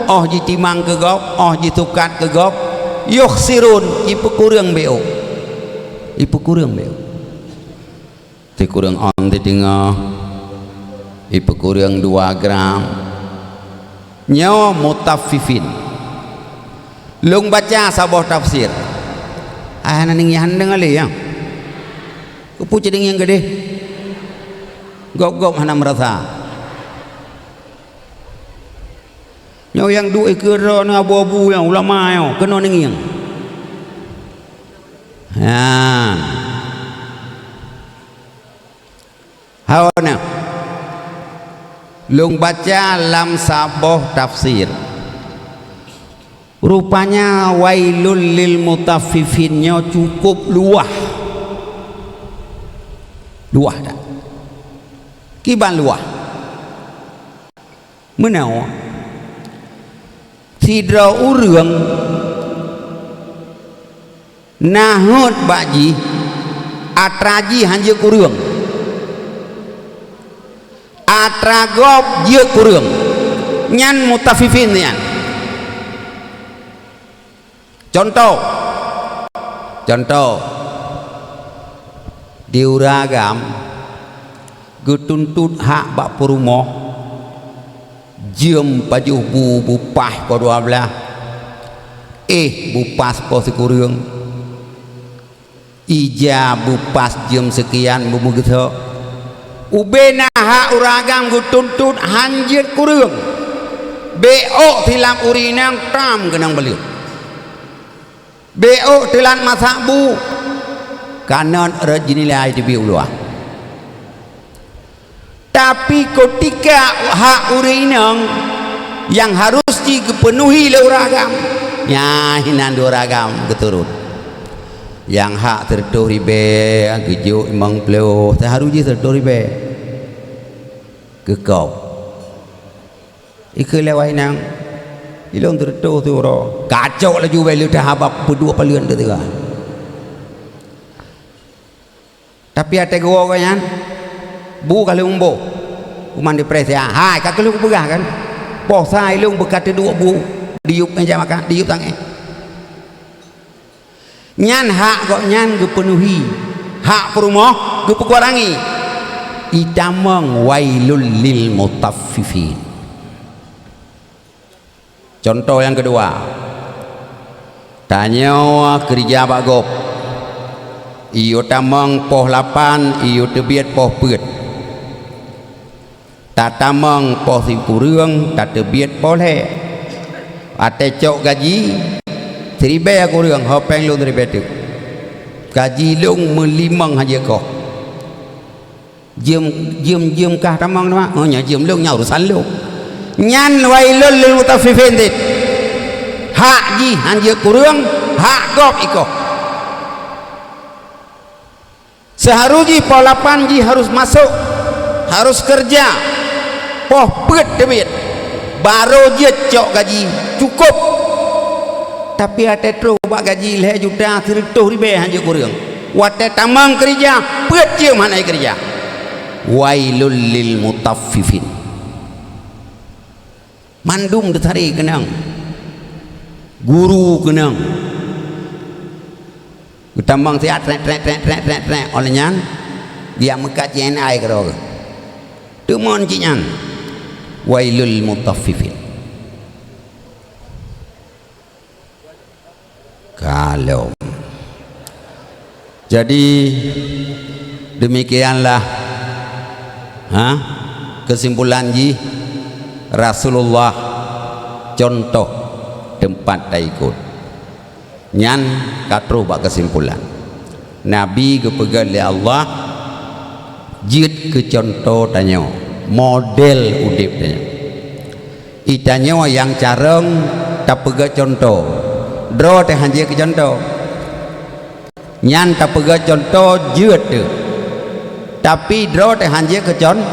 óh jitimang keu gob, óh jisukat keu gob, yukhsirun, ipeukureueng bék. Ipeukureueng bék. Sikureueng ôn teuteungoh, ipeukureueng dua gram. Nyoe mutaffifin. Lôn baca saboh tafsir. Ah, hana ngieng, hana deungoe lé, ya. Keupeue cit ngieng keudeh? Gob-gob hana meurasa. Nyoe nyang duek ikeue droeneuh abu-abu nyoe, ulama nyoe, keunoe ngieng. Nyan. Hana. Lôn baca lam saboh tafsir. Rupanya wailul lil mutaffifin nyoe cukup luwah. Luwah that. Kiban luwah. Meunoe, sidroe ureuëng na heuet bak jih, atra jih hanjeuet kureueng. Atra gob jeuet kureueng. Nyan mutaffifin nyan. Cuntoh, cuntoh, di ureuëng agam geutuntot hak bak peurumoh, jeuem pajoh bu, bu paih poh dua blaih, éh bu pas poh sikureueng, ija bu pas jeuem seukian bu meugeusok. Ubé na hak ureuëng agam geutuntot hanjeuet kureueng. Bék ôk silam ureuëng inong tam keunong baleuet. Bék ôk teulat masak bu, kanot rot jinilai teubiet u luwa. Tapi keutika hak ureuëng inong nyang harôh jih geupeunuhi lé ureuëng agam, nyan hinan di ureuëng agam geuturot. Nyang hak seureutôh ribèe, geujok limong ploh, seuharôh jih seureutôh ribèe. Geukôb. Ikheun lé awak inong, ilôn seureutôh siuroe. Kacok laju bèe leudah haba peuduek paleueng teuh teuka. Tapi até geuwoe gobnyan, bu ka lheueh meuboh. Kuman dipreh siat. Hai, ka keuh lôn peugah kan? Poh sa ilôn beuka teuduek bu, diyueb meuja makan, diyueb tangéh. Nyan hak gobnyan geupeunuhi, hak peurumoh geupeukurangi. Itamong wailul lil mutaffifin. Cuntoh nyang keudua, tanyoe keurija bak gob. Iyue tamong poh lapan, iyue teubiet poh peuet. Tatamong poh sikureueng, tateubiet poh lhèe. Watèe cok gaji, siribèe kureueng, ho pèng lôn siribèe teuk. Gaji lôn meulimong hanjeuet koh. Jeuem, jeuem, jeuem kah tamong teuma? Oh, nyan jeuem lôn, nyan urusan lôn. Nyan wailul lil mutaffifin cit. Hak jih hanjeuet kureueng, hak gob ikoh. Seuharus jih poh lapan jih harus masôk, harus keureuja. Poh peuet teubiet, barô jeuet cok gaji, cukôp. Tapi watèe trôh bak gaji lhèe juta sireutôh ribèe hanjeuet kureueng. Watèe tamong keureuja, peuet jeuem hana keureuja. Wailul lil mutaffifin. Mandum teutari keunong. Guru keunong. Geutamong siat trek, trek, trek, trek, trek, trek. Óh lheueh nyan, geujak meukat C N I keudroe. Teumon cit nyan. Wailul mutaffifin. Kalom. Jadi, demikianlah, ha, kesimpulan jih, Rasulullah contoh teumpat taikot. Nyan ka troh bak kesimpulan. Nabi geupeugah lé Allah, jeuet keu contoh tanyoe, model udeb tanyoe. Itanyoe nyang carông tapeugah contoh, droe teuh hanjeuet keu contoh. Nyan tapeugah contoh jeuet teuh, tapi droe teuh hanjeuet keu con-,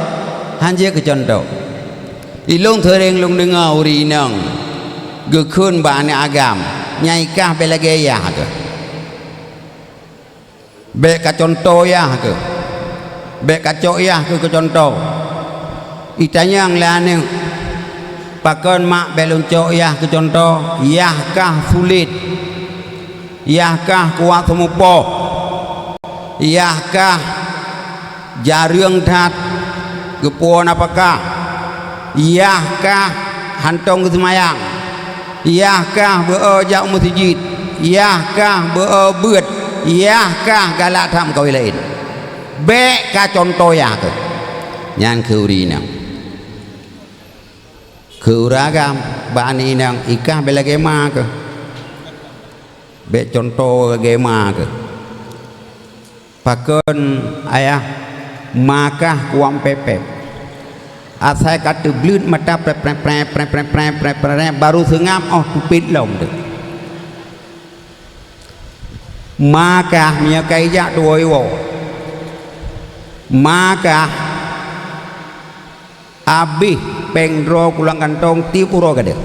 hanjeuet keu contoh. Ilôn seuréng lôn deungoe ureueng inong geukheun bak aneuëk agam, "Nyang i kah bèk lagèe yah keuh." Bèk ka contoh yah keuh. Bèk ka cok yah keuh keu contoh. Itanyong lé aneuëk, "Pakon mak bèk lôn cok yah keu contoh? Yah kah sulet? Yah kah kuat seumupoh? Yah kah jareueng that geupuwoe nafakah? Yah kah hantom geuseumayang? Yah kah beu-o jak u meuseujid? Yah kah beu-o beuet? Yah kah galak that meukawen laén? Bèk ka contoh yah keuh." Nyan kheun ureueng inong. Kheun ureueng agam bak aneuëk inong, "I kah bèk lagèe ma keuh. Bèk contoh lagèe ma keuh." "Pakon ayah, ma kah kuat pèp-pèp. Asai ka teubleuet mata prèp-prèp, barô seungab óh tupet lom teuh. Ma kah meunyoe ka ijak tuwoe iwoe. Ma kah abéh péng droe kulang kantong tiep uroe gadôh."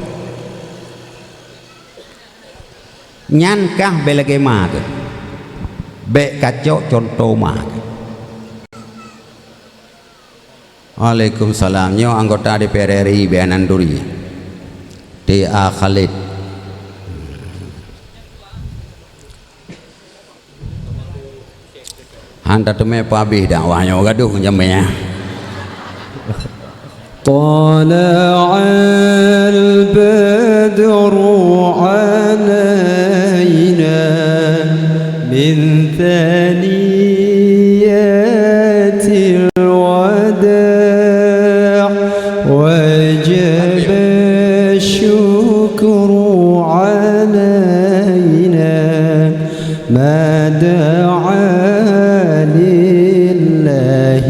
Nyan kah bèk lagèe ma keuh. Bèk ka cok contoh ma keuh. Waalaikumsalam. Nyoe anggota D P R R I Bayan Nanduri. T A Khalid. Han tateumé peuhabéh dakwah nyoe, gadôh ngon jamé, ya. طلع البدر علينا من ثنيات الوداع وجب الشكر علينا ما دعا لله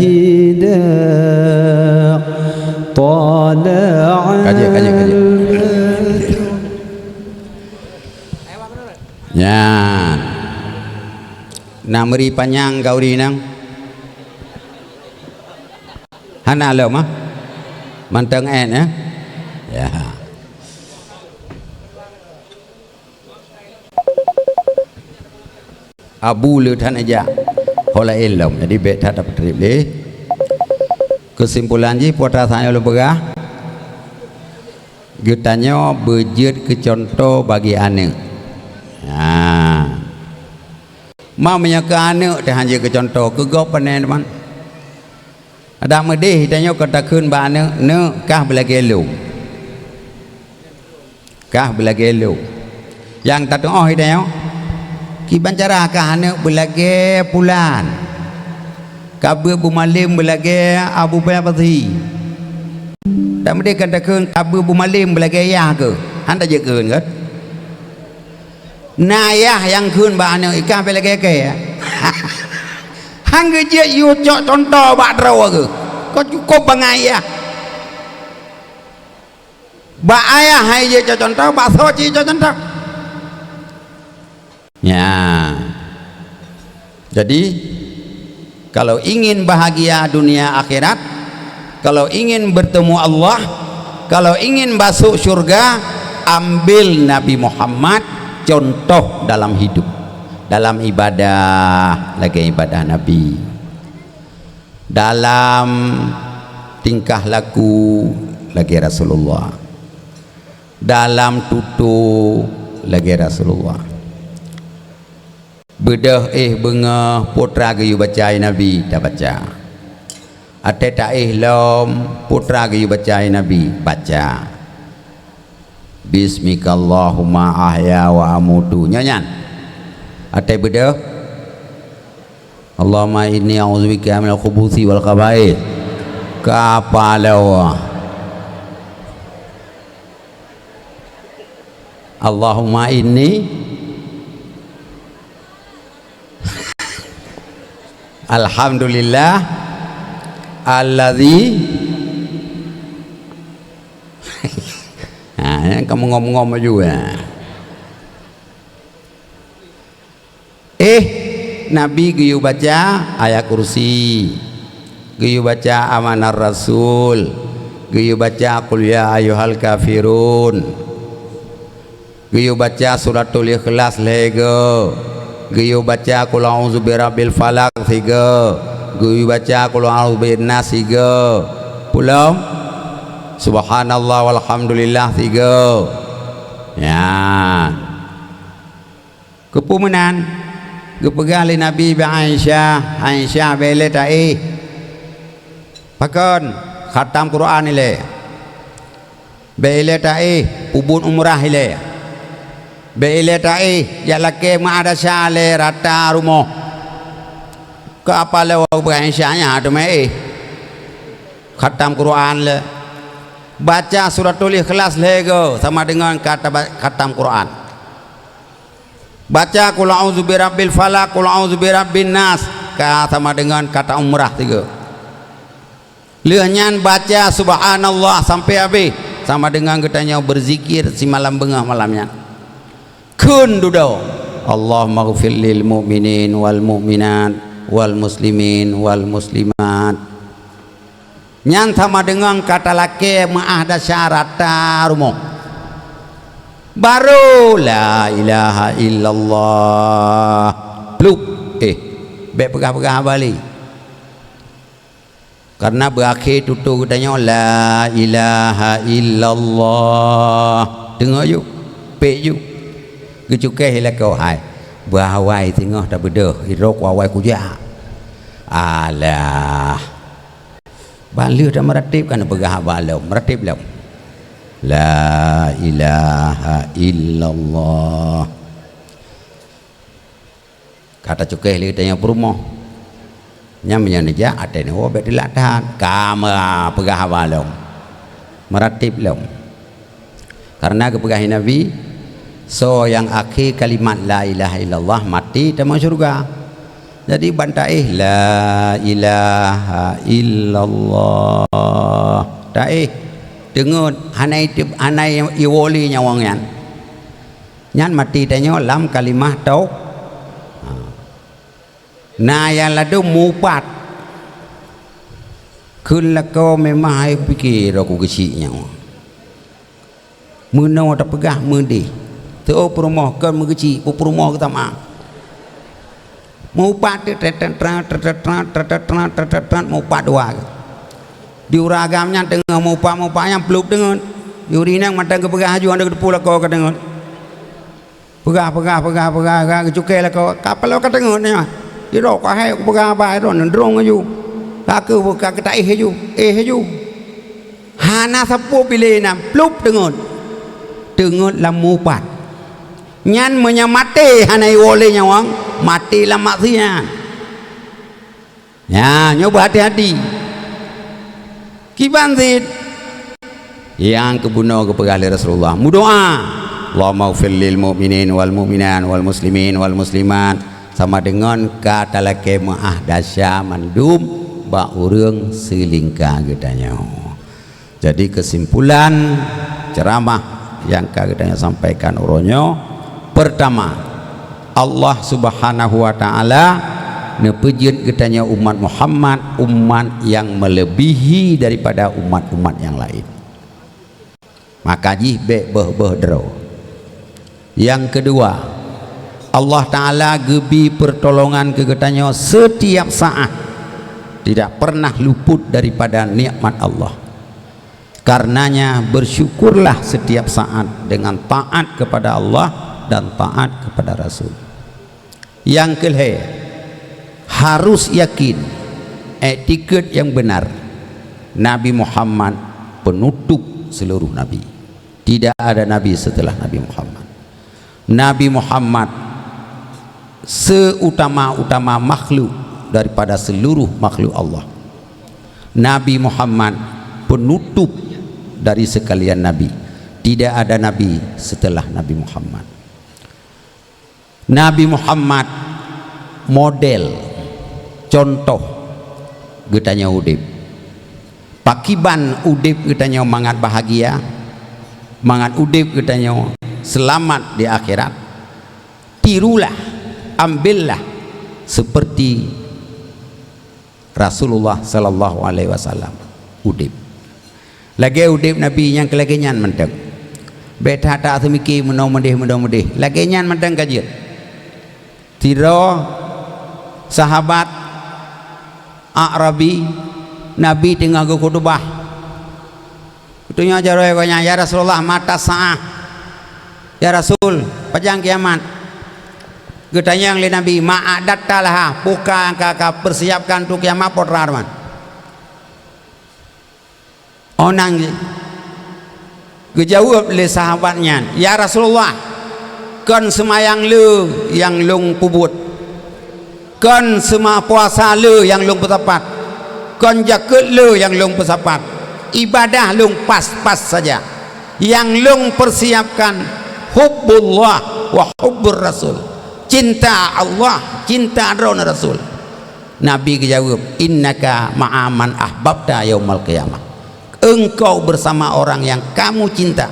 داع. طلع Kaji, kaji, kaji. البدر. Nyan. Na meuri panyang keu ureueng inong? Hana lom, ah? Mantong én, ya? Ya. Abu le that neujak, ho laén lom. Jadi, bèk that tapeutreb lé. Keusimpulan jih, peue ata nyang lôn peugah, geutanyoe beujeuet keu cuntoh bagi aneuk. Nah, ma meunyoe keu aneuk teuh han jeuet keu cuntoh, keu gob pane teuma? Adak meudeh tanyoe ka takheun bak aneuk, "Neuk, kah beulagèe lôn. Kah beulagèe lôn." Nyang tatu'oh tanyoe, kiban cara kah aneuk beulagèe pulan, ka beuet beumalem beulagèe Abu Bakar Basri. Adak meudeh ka takheun ka beuet beumalem beulagèe yah keuh, han tajeuet kheun kan? Na yah nyang kheun bak aneuk, "Ikah bèk lagèe kèe." Hana geujeuet yue cok cuntoh bak droe geuh. Ka cukôp bangai ayah. Bak ayah hai jeuet cok cuntoh, bak soe cit cok cuntoh. Ya. Jadi, kalau ingin bahagia dunia akhirat, kalau ingin bertemu Allah, kalau ingin masuk syurga, ambil Nabi Muhammad contoh dalam hidup, dalam ibadah, lagée ibadah Nabi, dalam tingkah laku, lagée Rasulullah, dalam tutoe, lagée Rasulullah. Beudôh éh beungoh, peue teuma geuyue baca lé Nabi, tabaca. Até taéh lom, peue teuma geuyue baca lé Nabi, baca. Bismikallahumma ahya wa amutu. Nyoe nyan. Até beudôh. Allahumma inni a'udzubika minal khubuthi wal khaba'ith. Ka apa lewah? Allahumma inni, alhamdulillah alladzi. Ha, kamu ngom-ngom laju, ya. Éh, Nabi geuyue baca Ayat Kursi, geuyue baca Amanar Rasul, geuyue baca Qul ya ayyuhal kafirun, geuyue baca Suratul Ikhlas lhée goe, geuyue baca Qul a'udzu birabbil falaq sigoe, geuyue baca Qul a'udzu bin nas sigoe. Peue lom? Subhanallah walhamdulillah sigoe. Nyan. Keupeue meunan? Geupeugah lé Nabi bak Aisyah, "Aisyah, bèk ilée taéh." Pakon? Khatam Quran ilée. "Bèk ilée taéh, peubuet umrah ilée. Bèk ilée taéh, jak lakée meu'ah desya lé rata rumoh." Keu apa lé geupeugah Aisyah nyan teuma éh? Khatam Quran lé. Baca Suratul Ikhlas lhée goe sama deungon ka taba-, khatam Quran. Baca Qul a'udzu birabbil falaq, Qul a'udzu birabbin nas, ka sama deungon ka ta-umrah sigoe. Lheueh nyan baca Subhanallah sampoe habéh, sama deungon geutanyoe beuzikir simalam beungoh malam nyan. Kheun dudoe, "Allahummaghfir lil mu'minin wal mu'minat wal muslimin wal muslimat." Nyan sama deungon ka talakée meu'ah desya rata rumoh. Barô la ilaha illallah. Plup. Éh, bèk peugah-peugah haba lé. Kareuna beuakhé tutoe geutanyoe la ilaha illallah. Teungoh ju, pék ju. Geucukéh lakoe hai. Beuawai teungoh tabeudôh, irok awai kujak. Alah. Ban lheueh tameuratéb kan peugah haba lom, meuratéb lom. La ilaha illallah. Ka tacukéh lé geutanyoe peurumoh. Nyan meunyoe neujak até neuwoe bèk teulat that. Ka meupeugah haba lom. Meuratéb lom. Kareuna geupeugah lé Nabi, "Soe nyang akhé kalimat la ilaha illallah maté tamong syeuruga." Jadi ban taéh la ilaha illallah. Taéh, teungeut hana iteup, hana iwoe lé nyawöng nyan. Nyan maté tanyoe lam kalimah tau-, ha. Na nyang ladôm mupat. Kheun lakoe memang hai kupike droe ku geuchik nyoe. Meunoe tapeugah meudeh. Teu peurumoh kon meugeuchik, peue peurumoh geutamah. Mupat teuh, tret, tret, tret, mupat dua. Di ureueng agam nyan teungoh mupat-mupat nyan plup teungeut. Di ureueng inong mantong geupeugah laju, hana geuteupeue lakoe ka teungeut. Peugah, peugah, peugah, peugah, peugah, geucukéh lakoe, ka paloe ka teungeut nyan. Jidok ka hai peugah haba droe, neudrong laju. Ka keuh ka geutaéh laju, éh laju. Hana sapeue piléh inan, plup teungeut. Teungeut lam mupat. Nyan meunyo maté hana iwoe lé nyawöng, maté lam maksiat. Nyan, nyoe beuhati-hati. Kiban cit, nyang keubunoe geupeugah lé Rasulullah, meudoá, "Allahummaghfir lil mu'minin wal mu'minat wal muslimin wal muslimat." Sama deungon ka talakée meuáh desya mandum bak ureuëng seulingka geutanyoe. Jadi, keusimpulan ceuramah nyang ka geutanyoe sampaikan uroe nyoe, peurtama, Allah Subhanahu wa Ta'ala neupeujeuet geutanyoe umat Muhammad, umat nyang meuleubiehi daripada umat-umat nyang laén. Maka jih bék beuh-beuh droe. Nyang keudua, Allah Ta'ala geubri peurtolongan keu geutanyoe seutiap saát, tidak pernah luput daripada nikmat Allah. Karenanya, bersyukurlah setiap saat dengan taat kepada Allah dan taat kepada Rasul. Nyang keulhée, harus yakin, iktikad nyang beunar, Nabi Muhammad penutup seluruh nabi. Tidak ada nabi setelah Nabi Muhammad. Nabi Muhammad seutama-utama makhluk daripada seluruh makhluk Allah. Nabi Muhammad penutup dari sekalian nabi. Tidak ada nabi setelah Nabi Muhammad. Nabi Muhammad model, contoh geutanyoe udeb. Pakiban udeb geutanyoe mangat bahagia, mangat udeb geutanyoe seulamat di akhirat. Tirulah, ambillah seperti Rasulullah sallallahu alaihi wasallam udeb. Lagée udeb Nabi nyang keu lagée nyan mantong. Bék that-that seumike meunoe meudeh, meunoe meudeh. Lagée nyan mantong ka jeuet. Sidroe sahabat A'rabi, Nabi teungoh geukhutubah. Geutanyoe jaroe gobnyan, "Ya Rasulullah, mata sa'ah?" "Ya Rasul, pajan kiamat?" Geutanyong lé Nabi, "Ma a'datta laha?" Peue ka nyang ka, ka peusiapkan untuk kiamat, peue teuma? Onang geujaweueb lé sahabat nyan, "Ya Rasulullah, kon seumayang le nyang lôn peubuet." Kon seuma-, puasa le nyang lôn peusapat, kon jakeuet le nyang lôn peusapat, ibadah lôn pas-pas saja. Nyang lôn peusiapkan hubbullah wa hubbur rasul, cinta Allah, cinta droe ngon Rasul. Nabi geujaweueb, "Innaka ma'a man ahbabta yaumal qiyamah." Engkau bersama orang yang kamu cinta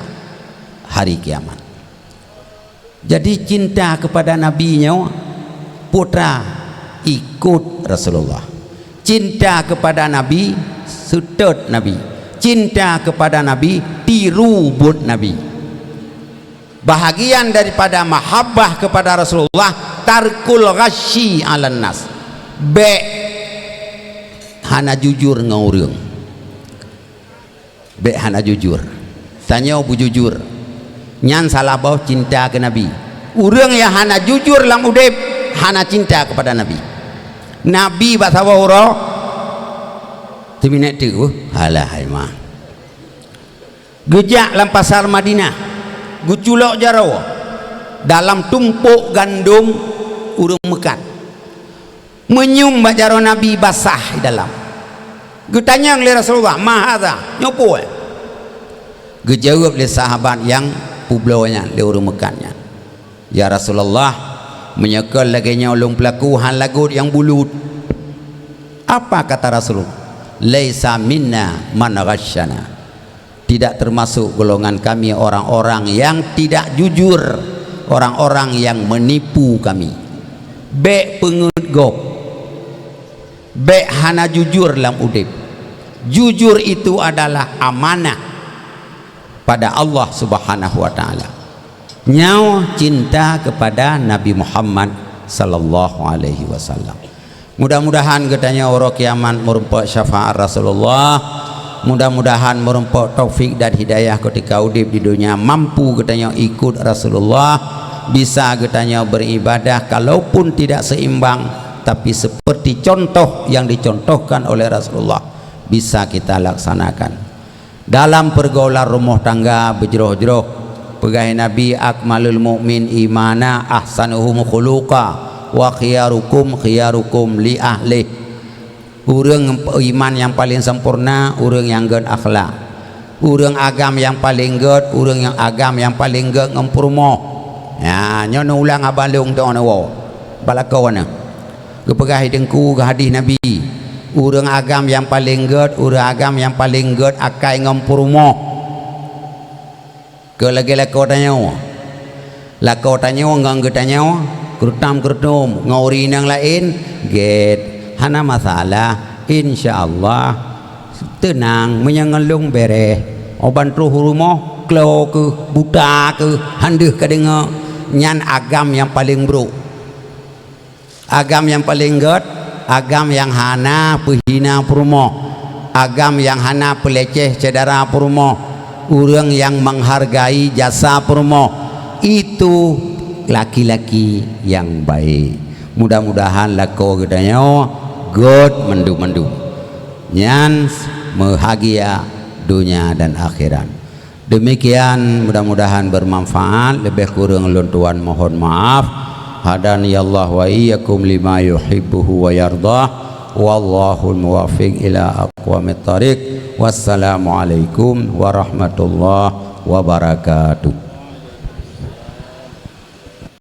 hari kiamat. Jadi, cinta kepada Nabi nyoe, peue teuma? Ikut Rasulullah. Cinta kepada Nabi, seutôt Nabi. Cinta kepada Nabi, tiru buet Nabi. Bahagian daripada mahabbah kepada Rasulullah, tarkul ghasyi 'alan nas. Bék hana jujur ngon ureuëng. Bék hana jujur. Tanyoe beujujur. Nyan salah boh cinta keu Nabi. Ureuëng nyang hana jujur lam udeb, hana cinta kepada Nabi. Nabi bak saboh uroe, teuminék teuk, "Halah hai ma." Geujak lam pasar Madinah, geuculok jaroe dalam tumpôk gandom ureuëng meukat. Meunyum bak jaroe Nabi basah di dalam. Geutanyong lé Rasulullah, "Ma hadza?" Nyoe peue? Geujaweueb lé sahabat nyang peubloe nyan, lé ureuëng meukat nyan, "Ya Rasulullah, meunyoe kon lagée nyoe lôn peulaku hán lagot nyang bulut." Apa kata Rasul? "Laisa minna man ghasyana." Tidak termasuk golongan kami orang-orang yang tidak jujur, orang-orang yang menipu kami. Bék peungeuet gob. Bék hana jujur lam udeb. Jujur itu adalah amanah pada Allah Subhanahu wa Ta'ala. Nyoe cinta kepada Nabi Muhammad sallallahu alaihi wasallam. Mudah-mudahan geutanyoe uroe kiamat meurumpok syafaat Rasulullah. Mudah-mudahan meurumpok taufik dan hidayah ketika udeb di dunia, mampu geutanyoe ikut Rasulullah, bisa geutanyoe beribadah kalaupun tidak seimbang, tapi seperti contoh yang dicontohkan oleh Rasulullah bisa kita laksanakan. Dalam pergaulan rumoh tangga beujroh-jroh, peugah Nabi, "Akmalul mu'min imana ahsanuhum khuluqa, wa khiyarukum khiyarukum li ahlih." Ureuëng iman nyang paleng sampoereuna, ureuëng nyang gét akhlak. Ureuëng agam nyang paleng gét, ureuëng nyang agam nyang paleng gét ngon peurumoh. Nya, nyoe neuulang haba lôn teuh neuwoe. pat lakoe na. Geupeugah lé Teungku keu hadih Nabi, ureuëng agam nyang paleng gét, ureuëng agam nyang paleng gét akai ngon peurumoh. Keu lagée lakoe tanyoe. Lakoe tanyoe ngon geutanyoe, keureutôb-keureutôb ngon ureuëng inong laén, gét, hana masalah. Insya Allah, teunang, meunyoe ngon lôn bereh. Óh ban troh u rumoh, klo keuh, buta keuh, han deuh ka deungoe, nyan agam nyang paleng brok. Agam nyang paleng gét, agam nyang hana peuhina peurumoh, agam nyang hana peuleceh syedara peurumoh, ureuëng nyang menghargai jasa peurumoh, itu laki-laki nyang baik. Mudah-mudahan lakoe geutanyoe gét mandum-mandum. Nyan meuhagia donya dan akhirat. Demikian, mudah-mudahan bermanfaat. Lebih kurang lôn tuan mohon maaf. Hadaniyallahu wa iyyakum lima yuhibbuhu wa yardah. Wallahul muwaffiq ila aqwamit thariq. Wassalamualaikum warahmatullahi wabarakatuh.